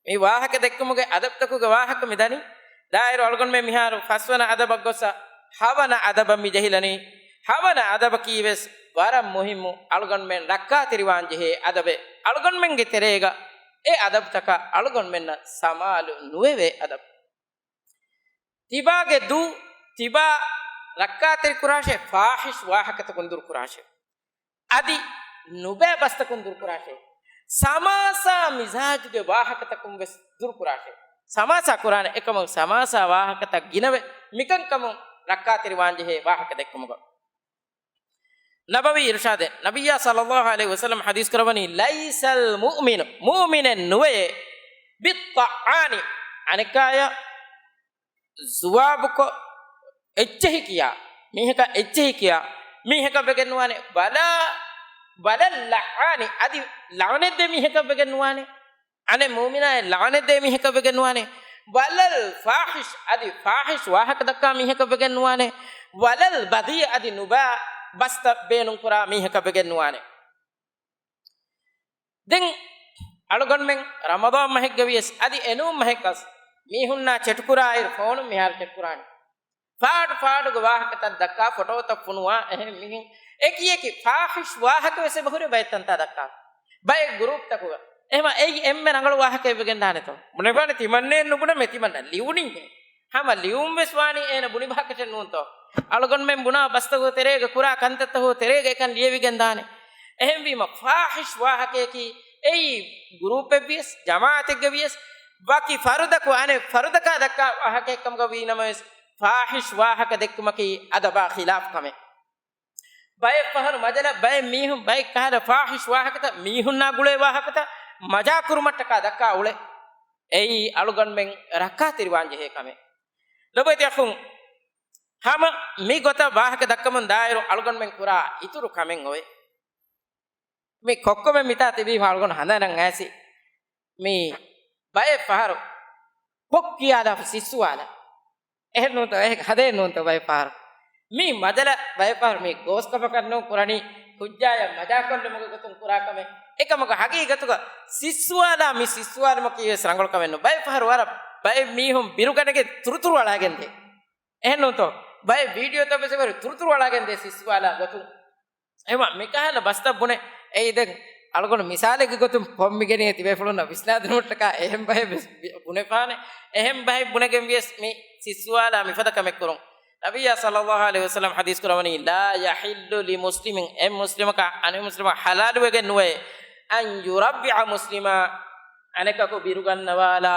މި ވާހަކަ ދެއްކުމުގެ އަދަބުތަކުގެ ވާހަކަ މި ދަނީ. ދާއިރު އަޅުގަނޑުމެން މިހާރު ފަސްވަނަ އަދަބަށް ގޮއްސަ ހަވަނަ އަދަބަށް މި ޖެހިލަނީ. ހަވަނަ އަދަބަކީ ވެސް ވަރަށް މުހިއްމު، އަޅުގަނޑުމެން ރައްކާތެރިވާން ޖެހޭ އަދަބެއް. އަޅުގަނޑުމެންގެ ތެރޭގަ އެ އަދަބުތަކަށް އަޅުގަނޑުމެންނަށް ސަމާލު ނުވެވޭ އަދަބު. ތިބާގެ ދޫ، ތިބާ ރައްކާތެރި ކުރާށޭ، ފާޙިޝް ވާހަކަތަކުން ދުރު ކުރާށޭ. އަދި ނުބައި ބަސްތަކުން ދުރު ކުރާށޭ. ސަމާސާ މިޒާޖުގެ ވާހަކަތަކުން ވެސް ދުރު ކުރާށޭ. ސަމާސާ ކުރާނެ އެކަމަކު ސަމާސާ ވާހަކަތައް ގިނަވެ މިކަންކަމުން ރައްކާތެރިވާންޖެހޭ ވާހަކަ ދެއްކުމުގަ. ނަބަވީ އިރުޝާދެއް، ނަބިއްޔާ ޞައްލައްލާހު ޢަލައިހި ވަސައްލަމަ ޙަދީޘް ކުރައްވަނީ، "ليس المؤمن"، މުއުމިނެއް ނުވެޔޭ، "بالطعان"، އަނެއްކާޔަށް ޒުވާބުކޮށް އެއްޗެހި ކިޔާ، މީހަކަށް އެއްޗެހި ކިޔާ މީހަކަށް ވެގެން ނުވާނެ، "ولا، ولا اللعان"، އަދި ލަޢުނަތްދޭ މީހަކަށް ވެގެން ނުވާނެ. އަނެއް މުއުމިނާއެއް ލަޢުނަތްދޭ މީހަކަށް ވެގެން ނުވާނެ. "ولا الفاحش"، އަދި ފާޙިޝް ވާހަކަ ދައްކާ މީހަކަށް ވެގެން ނުވާނެ. "ولا البذيء"، އަދި ނުބައި ބަސްތައް ބޭނުންކުރާ މީހަކަށް ވެގެން ނުވާނެ. ދެން އަޅުގަނޑުމެން ރަމަޟާން މަހެއްގަ ވިޔަސް އަދި އެނޫން މަހެއްގަސް މީހުންނާ ޗެޓުކުރާއިރު، ފޯނުން މިހާރު ޗެޓްކުރާނީ. ފާޑު ފާޑުގެ ވާހަކަތައް ދައްކާ، ފޮޓޯތައް ފުނުވާ، އެހެން މިހެން އެކި އެކި ފާޙިޝް ވާހަކަ ވެސް އެބަހުރި ބައެއް ތަންތާ ދައްކާ. ބައެއް ގްރޫޕްތަކުގަ. އެހެމަ އެއީ އެންމެ ރަނގަޅު ވާހަކައެއް ވެގެން ދާނެތޯ؟ ބުނެފާނެ ތިމަންނައެއް ނުބުނަމޭ، ތިމަންނަ ލިޔުނީހޭ. ހަމަ ލިޔުން ވެސް ވާނީ އޭނަ ބުނި ވާހަކައެއް ނޫންތޯ؟ އަޅުގަނޑުމެން ބުނާ ބަސްތަކުގެ ތެރޭގަ، ކުރާ ކަންތައްތަކުގެ ތެރޭގަ އެކަން ލިޔެވިގެން ދާނެ. އެހެންވީމަ ފާޙިޝް ވާހަކަޔަކީ އެއީ ގްރޫޕެއް ވިޔަސް، ޖަމާޢަތެއްގަ ވިޔަސް، ވަކި ފަރުދަކު އަނެއް ފަރުދަކާ ދައްކާ ވާހަކައެއް ކަމުގަ ވީ ނަމަވެސް، ފާޙިޝް ވާހަކަ ދެއްކުމަކީ އަދަބާ ޚިލާފު ކަމެއް. ބައެއް ފަހަރު މަޖަލަ ބައެއް މީހުން ބައެއް ކަހަލަ ފާޙިޝް ވާހަކަތައް، މީހުންނާ ގުޅޭ ވާހަކަތައް މަޖާކުރުމަށްޓަކާ ދައްކާ އުޅެ. އެއީ އަޅުގަނޑުމެން ރައްކާތެރިވާން ޖެހޭ ކަމެއް. ލޮބުވެތި އަޚުން، ހަމަ މި ގޮތަށް ވާހަކަ ދައްކަމުން ދާއިރު އަޅުގަނޑުމެން ކުރާ އިތުރު ކަމެއް އޮވޭ. މި ކޮއްކޮމެން މިތާ ތިބީ އަޅުގަނޑު ހަނދާނަށް އައިސް، މި ބައެއް ފަހަރު ޕޮކް ކިޔާލާފަ ސިއްސުވާލާ. އެހެން ނޫންތޯ؟ އެހެން ހަދޭ ނޫންތޯ ބައެއް ފަހަރު؟ މީ މަދަލަ ބައެއް ފަހަރު މީ ގޯސްކަމަކަށް ނޫން ކުރަނީ، ކުއްޖާޔަށް މަޖާކޮށްލުމުގެ ގޮތުން ކުރާ ކަމެއް. އެކަމަކު ހަގީގަތުގަ ސިއްސުވާލާ މި ސިއްސުވާލުމަކީ ވެސް ރަނގަޅު ކަމެއް ނޫން. ބައެއް ފަހަރު ވަރަށް ބައެއް މީހުން ބިރުގަނެގެން ތުރުތުރު އަޅާގެން ދޭ. އެހެން ނޫންތޯ؟ ބައެއް ވީޑިއޯތައް ވެސް އެބަހުރި ތުރުތުރު އަޅާގެން ދޭ ސިއްސުވާލާ ގޮތުން. އެހެންވީމަ މިކަހަލަ ބަސްތައް ބުނެ، އެއީ ދެން އަޅުގަނޑު މިސާލެއްގެ ގޮތުން ކޮންމެ ގެނެ ތިބޭފުޅުންނަށް ވިސްނާދިނުމަށްޓަކާ އެހެން ބަހެއް ވެސް ބި-، ބުނެފާނެ. އެހެން ބަހެއް ބުނެގެން ވިޔަސް މި ސިއްސުވާލާ މިފަދަ ކަމެއް ކުރުން. ނަބިއްޔާ ޞައްލައްލާހު ޢަލައިހި ވަސައްލަމް ޙަދީޘް ކުރައްވަނީ، "لا يحل لمسلم" އެއް މުސްލިމަކަށް އަނެއް މުސްލިމަށް ޙަލާލުވެގެން ނުވޭ، "أن يربع مسلما" އަނެކަކު ބިރުގަންނަވާލާ،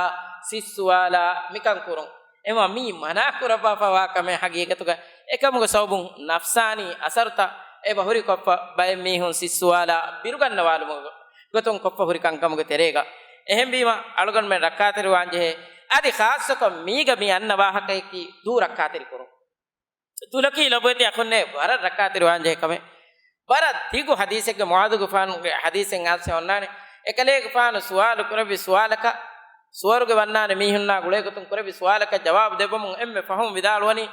ސިއްސުވާލާ މިކަން ކުރުން. އެހެންވީމަ މީ މަނާ ކުރައްވާފަވާ ކަމެއް ހަގީގަތުގަ. އެކަމުގެ ސަބަބުން ނަފްސާނީ އަސަރުތައް އެބަ ހުރި ކޮށްފަ ބައެއް މީހުން ސިއްސުވާލާ ބިރުގަންނަވާލުމުގެ ގޮތުން ކޮށްފަ ހުރި ކަންކަމުގެ ތެރޭގަ. އެހެންވީމަ އަޅުގަނޑުމެން ރައްކާތެރިވާންޖެހޭ. އަދި ޚާއްޞަކޮށް މީގަ މި އަންނަ ވާހަކަޔަކީ ދޫ ރައްކާތެރި ކުރުން. ދުލަކީ ލޮބުވެތި އަޚުންނޭ ވަރަށް ރައްކާތެރިވާންޖެހޭ ކަމެއް. ވަރަށް ދިގު ޙަދީޘެއްގެ މުޢާޛުގެފާނުގެ ޙަދީޘެއް އާސެ އޮންނާނެ. އެކަލޭގެފާނު ސުވާލު ކުރެއްވި ސުވާލަކަށް، ސުވަރުގެ ވަންނާނެ މީހުންނާ ގުޅޭ ގޮތުން ކުރެއްވި ސުވާލަކަށް ޖަވާބު ދެއްވަމުން އެންމެ ފަހުން ވިދާޅުވަނީ،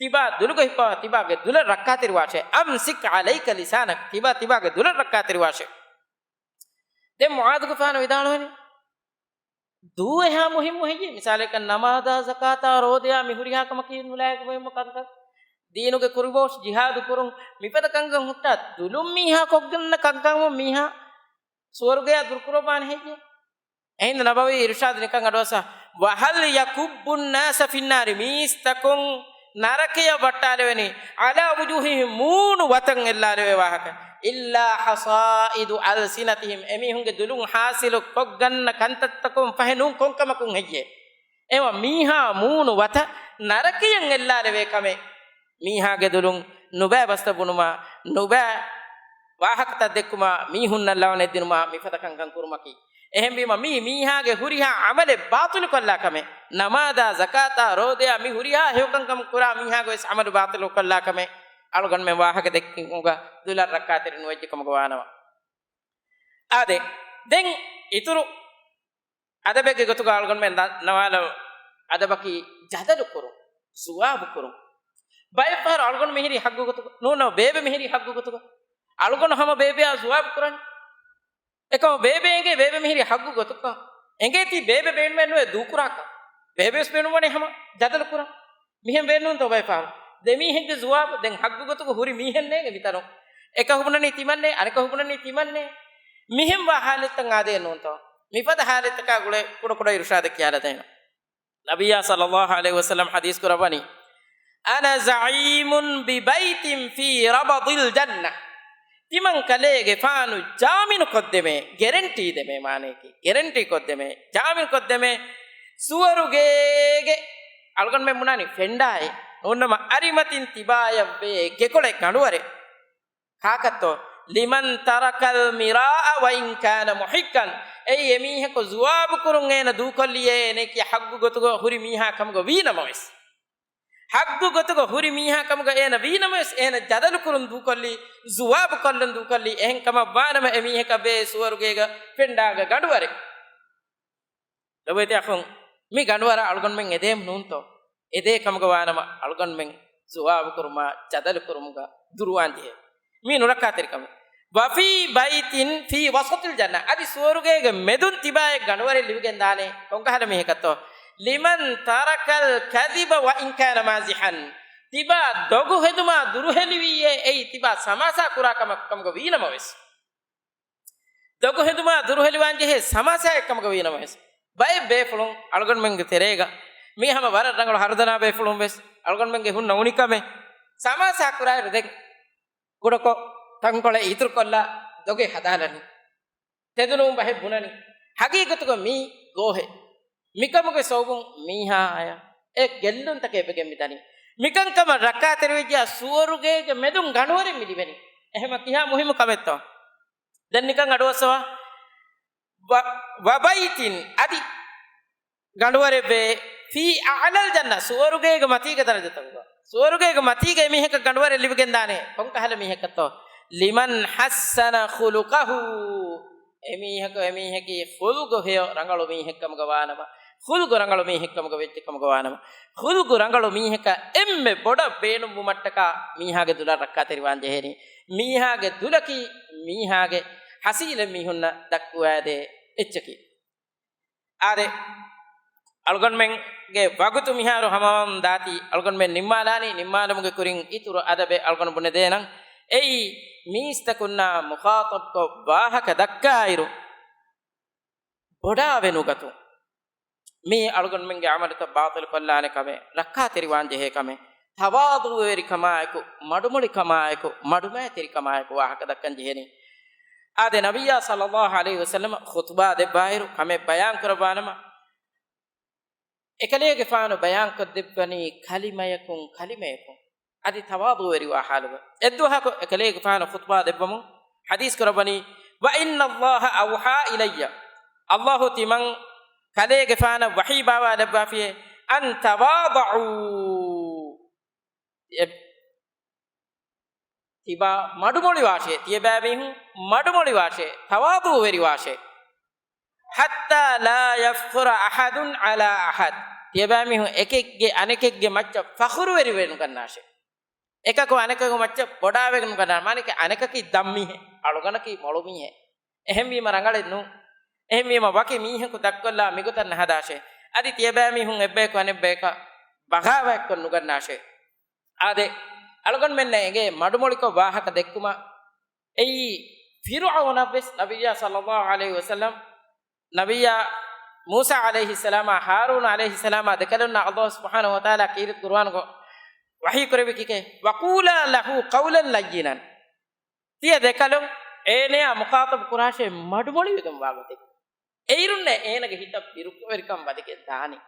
ތިބާ ދުލުގަ ހިއްޕަވާ، ތިބާގެ ދުލަށް ރައްކާތެރިވާށޭ. أمسك عليك لسانك. ތިބާ ތިބާގެ ދުލަށް ރައްކާތެރިވާށޭ. ދެން މުޢާޛުގެފާނު ވިދާޅުވަނީ، ދޫ އެހާ މުހިއްމު ހެއްޔޭ؟ މިސާލަކަށް ނަމާދާ، ޒަކާތާ، ރޯދަޔާ މި ހުރިހާ ކަމަކީ ނުލާގެ މުހިއްމު ކަންކަން. ދީނުގެ ކުރިބޯސް ޖިހާދު ކުރުން، މިފަދަ ކަންކަން ހުއްޓާ ދުލުން މީހާ ކޮށްގަންނަ ކަންކަމުން މީހާ ސުވަރުގެޔާ ދުރުކުރައްވާނެ ހެއްޔޭ؟ އެހިނދު ނަބަވީ އިރުޝާދު ނިކަން އަޑުއައްސަ، وهل يكب الناس في النار، މީސްތަކުން ނަރަކަޔަށް ވައްޓާލެވެނީ، على وجوههم، މޫނު ވަތަން އެއްލާލެވޭ ވާހަކަ، إلا حصائد ألسنتهم، އެމީހުންގެ ދުލުން ޙާޞިލު ކޮށްގަންނަ ކަންތައްތަކުން ފަހެ ނޫން ކޮންކަމަކުން ހެއްޔޭ؟ އެވަ މީހާ މޫނު ވަތަ ނަރަކަޔަށް އެއްލާލެވޭ ކަމެއް. މީހާގެ ދުލުން ނުބައި ބަސްތައް ބުނުމާ، ނުބައި ވާހަކަތައް ދެއްކުމާ، މީހުންނަށް ލަވަނެއް ދިނުމާ، މިފަދަ ކަންކަން ކުރުމަކީ. އެހެންވީމަ މީ މީހާގެ ހުރިހާ ޢަމަލެއް ބާޠިލުކޮށްލާ ކަމެއް. ނަމާދާ، ޒަކާތާ، ރޯދަޔާ، މި ހުރިހާ ހެޔޮކަންކަމަށް ކުރާ މީހާގެ ވެސް ޢަމަލު ބާޠިލުކޮށްލާ ކަމެއް. އަޅުގަނޑުމެން ވާހަކަ ދެއްކުމުގަ ދުލަށް ރައްކާތެރި ނުވެއްޖެ ކަމުގަ ވާނަމަ. އާދެ، ދެން އިތުރު އަދަބެއްގެ ގޮތުގަ އަޅުގަނޑުމެން ދަ-، ނަވާލަ އަދަބަކީ ޖަދަލު ކުރުން، ޒުވާބު ކުރުން. ބައެއް ފަހަރު އަޅުގަނޑު މިހިރީ ހައްގު ގޮތުގަ، ނޫން ނަމަ ބޭބެ މިހިރީ ހައްގު ގޮތުގަ. އަޅުގަނޑު ހަމަ ބޭބެއާ ޒުވާބު ކުރަނީ. އެކަމަ ބޭބެ އެނގޭ ބޭބެ މިހިރީ ހައްގު ގޮތުގަ. އެނގޭތީ ބޭބެ ބޭނުމެއް ނުވޭ ދޫކުރާކަށް. ބޭބެވެސް ބޭނުންވަނީ ހަމަ ޖަދަލު ކުރަން. މިހެން ވޭނުންތޯ ބައެއް ފަހަރު؟ ދެމީހެއްގެ ޒުވާބު ދެން ހައްގު ގޮތުގަ ހުރި މީހެއް ނޭނގެ މިތަނުން. އެކަހު ބުނަނީ ތިމަންނޭ، އަނެކަހު ބުނަނީ ތިމަންނޭ. މިހެންވާ ޙާލަތްތައް އާދޭ ނޫންތޯ؟ މިފަދަ ޙާލަތްތަކާ ގުޅޭ ކުޑަކުޑަ އިރުޝާދެއް ކިޔާލަދޭނަން. ނަބިއްޔާ ޞައްލައްލާހު ޢަލައިހި ވަސައްލަމް ޙަދީޘް ކުރައްވަނީ، "أنا زعيم ببيت في ربض الجنة." ތިމަން ކަލޭގެފާނު ޖާމިނު ކޮށްދެމޭ، ގެރެންޓީ ދެމޭ މާނަޔަކީ، ގެރެންޓީ ކޮށްދެމޭ، ޖާމިނު ކޮށްދެމޭ، ސުވަރުގޭގެ އަޅުގަނޑުމެން ބުނާނީ ފެންޑާއެއް ނޫންނަމަ އަރިމަތިން ތިބާޔަށްވޭ ގެކޮޅެއް ގަނޑުވަރެއް. ކާކަށްތޯ؟ "لمن ترك المراء وإن كان محقا." އެއީ އެމީހަކު ޒުވާބު ކުރުން އޭނަ ދޫކޮށްލިޔޭ، އޭނައަކީ ހައްގު ގޮތުގަ ހުރި މީހާ ކަމުގަ ވީނަމަވެސް. ހައްގު ގޮތުގަ ހުރި މީހާ ކަމުގަ އޭނަ ވީނަމަވެސް، އޭނަ ޖަދަލު ކުރުން ދޫކޮށްލީ، ޒުވާބު ކޮށްލަން ދޫކޮށްލީ، އެހެން ކަމަށް ވާނަމަ އެމީހަކަށް ވޭ ސުވަރުގޭގަ ފެންޑާގަ ގަނޑުވަރެއް. ލޮބުވެތި އަޚުން، މި ގަނޑުވަރަށް އަޅުގަނޑުމެން އެދޭމު ނޫންތޯ؟ އެދޭ ކަމުގަ ވާނަމަ އަޅުގަނޑުމެން ޒުވާބު ކުރުމާ ޖަދަލު ކުރުމުގަ ދުރުވާން ޖެހޭ. މީ ނުރައްކާތެރި ކަމެއް. "وفي بيت في وسط الجنة." އަދި ސުވަރުގޭގެ މެދުން ތިބާއެއް ގަނޑުވަރެއް ލިބިގެން ދާނެ. ކޮންކަހަލަ މީހަކަށްތޯ؟ "لمن ترك الكذب وإن كان مازحا." ތިބާ ދޮގު ހެދުމާ ދުރުހެލިވީއޭ، އެއީ ތިބާ ސަމާސާ ކުރާ ކަމަށް ކަމުގަ ވީނަމަވެސް. ދޮގު ހެދުމާ ދުރުހެލިވާން ޖެހޭ ސަމާސާއެއް ކަމުގަ ވީނަމަވެސް، ބައެއް ބޭފުޅުން އަޅުގަނޑުމެންގެ ތެރޭގަ މީ ހަމަ ވަރަށް ރަނގަޅު ހަރުދަނާ ބޭފުޅުން ވެސް އަޅުގަނޑުމެންގެ ހުންނަ އުނިކަމެއް ސަމާސާ ކުރާއިރު ދެން ކުޑަކޮށް ތަންކޮޅެއް އިތުރުކޮށްލާ ދޮގެއް ހަދާލަނީ. ތެދުނޫން ބަހެއް ބުނަނީ. ހަގީގަތުގަ މީ ގޯހެއް. މިކަމުގެ ސަބަބުން މީހާއަށް އެ ގެއްލުންތަކެއް ވެގެން މިދަނީ. މިކަންކަމަށް ރައްކާތެރިވެއްޖެޔާ ސުވަރުގޭގެ މެދުން ގަނޑުވަރެއް މި ލިބެނީ. އެހެމަ ކިހާ މުހިއްމު ކަމެއްތޯ؟ ދެން ނިކަން އަޑުއައްސަވާ. ވަ-، وبيت، އަދި ގަނޑުވަރެއްވޭ، في أعلى الجنة، ސުވަރުގޭގެ މަތީގެ ދަރަޖަތަކުގަ. ސުވަރުގޭގެ މަތީގަ އެމީހަކަށް ގަނޑުވަރެއް ލިބިގެންދާނެ. ކޮންކަހަލަ މީހަކަށްތޯ؟ لمن حسن خلقه. އެމީހަކު، އެމީހަކީ ޚުލްޤު ހެޔޮ ރަނގަޅު މީހެއްކަމުގަ ވާނަމަ، ޚުލްޤު ރަނގަޅު މީހެއްކަމުގަ ވެއްޖެކަމުގަ ވާނަމަ، ޚުލްޤު ރަނގަޅު މީހަކަށް އެންމެ ބޮޑަށް ބޭނުންވުމަށްޓަކާ މީހާގެ ދުލަށް ރައްކާތެރިވާން ޖެހޭނީ. މީހާގެ ދުލަކީ މީހާގެ ހަސީލެއް މީހުންނަށް ދައްކުވާދޭ އެއްޗަކީ. އާދެ، އަޅުގަނޑުމެންގެ ވަގުތު މިހާރު ހަމަވަމުން ދާތީ، އަޅުގަނޑުމެން ނިންމާލާނީ، ނިންމާލުމުގެ ކުރިން އިތުރު އަދަބެއް އަޅުގަނޑު ބުނެދޭނަން. އެއީ، މީސްތަކުންނާ މުޚާޠަބްކޮށް ވާހަކަ ދައްކާއިރު، ބޮޑާވެ ނުގަތުން. މީ އަޅުގަނޑުމެންގެ ޢަމަލުތައް ބާޠިލު ކޮށްލާނެ ކަމެއް، ރައްކާތެރިވާން ޖެހޭ ކަމެއް، ތަވާޟުޢުވެރިކަމާއެކު، މަޑުމޮޅިކަމާއެކު، މަޑުމައިތިރިކަމާއެކު ވާހަކަ ދައްކަން ޖެހެނީ. އާދެ، ނަބިއްޔާ ޞައްލައްލާހު ޢަލައިހި ވަސައްލަމަ ޚުޠުބާ ދެއްވާއިރު، ކަމެއް ބަޔާން ކުރައްވާނަމަ، އެކަލޭގެފާނު ބަޔާންކޮށްދެއްވަނީ ކަލިމަޔަކުން ކަލިމަޔަކުން، އަދި ތަވާޟުޢުވެރިވާ ޙާލުގަ. އެއްދުވަހަކު އެކަލޭގެފާނު ޚުޠުބާ ދެއްވަމުން ޙަދީޘް ކުރައްވަނީ، "وإن الله أوحى إلي." ﷲ ތިމަން ކަލޭގެފާނަށް ވަޙީ ބާވާލައްވާފިޔޭ، "أن تواضعوا." ތިބާ މަޑުމޮޅިވާށޭ، ތިޔަބައިމީހުން މަޑުމޮޅިވާށޭ، ތަވާޟުޢުވެރިވާށޭ. "حتى لا يفخر أحد على أحد." ތިޔަބައިމީހުން އެކެއްގެ އަނެކެއްގެ މައްޗަށް ފަޚުރުވެރިވެ ނުގަންނާށޭ. އެކަކު އަނެކަކު މައްޗަށް ބޮޑާވެ ނުގަންނާށޭ. މާނައަކީ އަނެކަކީ ދަށްމީހެއް، އަޅުގަނޑަކީ މޮޅުމީހެއް. އެހެންވީމަ ރަނގަޅެއް ނޫން. އެހެންވީމަ ވަކި މީހަކު ދަށްކޮށްލާ މިގޮތަށް ނަހަދާށޭ. އަދި ތިޔަބައިމީހުން އެއްބަޔަކު އަނެއްބަޔަކަށް ބަޣާވާތްކޮށް ނުގަންނާށޭ. އާދެ، އަޅުގަނޑުމެންނަށް އެނގޭ މަޑުމޮޅިކޮށް ވާހަކަ ދެއްކުމަށް. އެއީ، ފިރުޢައުނަށްވެސް ނަބިއްޔާ ޞައްލައްލާހު ޢަލައިހި ވަސައްލަމް، ނަބިއްޔާ މޫސާ ޢަލައިހިއްސަލާމާ، ހާރޫން ޢަލައިހިއްސަލާމާ ދެކަލުންނަށް ﷲ ސުބްޙާނަހު ވަތަޢާލާ ކީރިތި ޤުރުއާނުގަ ވަޙީ ކުރެއްވި ކިކޭ، "وقولا له قولا لينا." ތިޔަ ދެކަލުން އޭނަޔާ މުޚާޠަބު ކުރާށޭ މަޑުމޮޅިވެގެން ވާގޮތެއް. އެއިރުންނޭ އޭނަގެ ހިތަށް ބިރުކުވެރިކަން ވަދެގެން ދާނީ.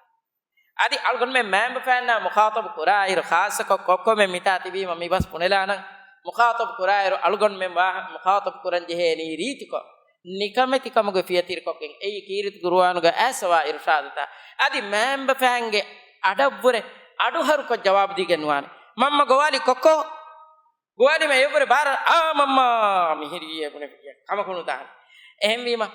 އަދި އަޅުގަނޑުމެން މައިންބަފައިންނާ މުޚާޠަބު ކުރާއިރު، ޚާއްޞަކޮށް ކޮއްކޮމެން މިތާ ތިބީމަ މި ބަސް ބުނެލާނަން، މުޚާޠަބު ކުރާއިރު އަޅުގަނޑުމެން ވާހަ-، މުޚާޠަބު ކުރަން ޖެހޭނީ ރީތިކޮށް، ނިކަމެތިކަމުގެ ފިޔަތިރިކޮށްގެން. އެއީ ކީރިތި ޤުރުއާނުގަ އައިސްފަވާ އިރުޝާދުތައް. އަދި މައިންބަފައިންގެ އަޑަށްވުރެ އަޑުހަރުކޮށް ޖަވާބު ދީގެން ނުވާނެ. މަންމަ ގޮވާލި ކޮއްކޮ، ގޮވާލިމަ އެއަށްވުރެ ބާރަށް، އާ މަންމާ މިހިރީ ބުނެފިއްޔާ ކަމަކު ނުދާނެ. އެހެންވީމަ،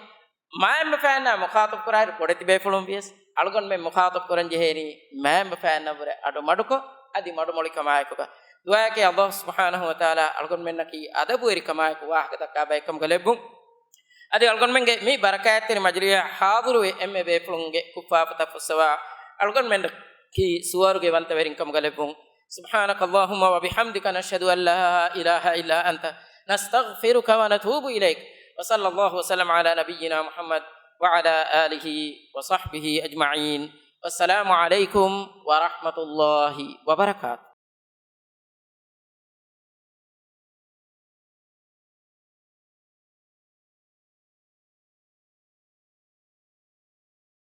މައިންބަފައިންނާ މުޚާޠަބު ކުރާއިރު ބޮޑެތި ބޭފުޅުން ވިޔަސް، އަޅުގަނޑުމެން މުޚާޠަބު ކުރަން ޖެހޭނީ މައިންބަފައިންނަށްވުރެ އަޑު މަޑުކޮށް، އަދި މަޑުމޮޅިކަމާއެކުގަ. ދުޢާއަކީ ﷲ ސުބްޙާނަހު ވަތަޢާލާ އަޅުގަނޑުމެންނަކީ އަދަބުވެރިކަމާއެކު ވާހަކަ ދައްކާ ބައެއްކަމުގަ ލެއްވުން. އަދި އަޅުގަނޑުމެންގެ މި ބަރަކާތްތެރި މަޖިލީހަށް ޙާޟިރުވި އެންމެ ބޭފުޅުންގެ ކުށްފާފަތައް ފުއްސަވާ، އަޅުގަނޑުމެންނަކީ ސުވަރުގެ ވަންތަވެރިންކަމުގަ ލެއްވުން. سبحانك اللهم وبحمدك، نشهد أن لا إله إلا أنت، نستغفرك ونتوب إليك. وصلى الله وسلم على نبينا محمد وعلى آله وصحبه أجمعين. والسلام عليكم ورحمة الله وبركاته.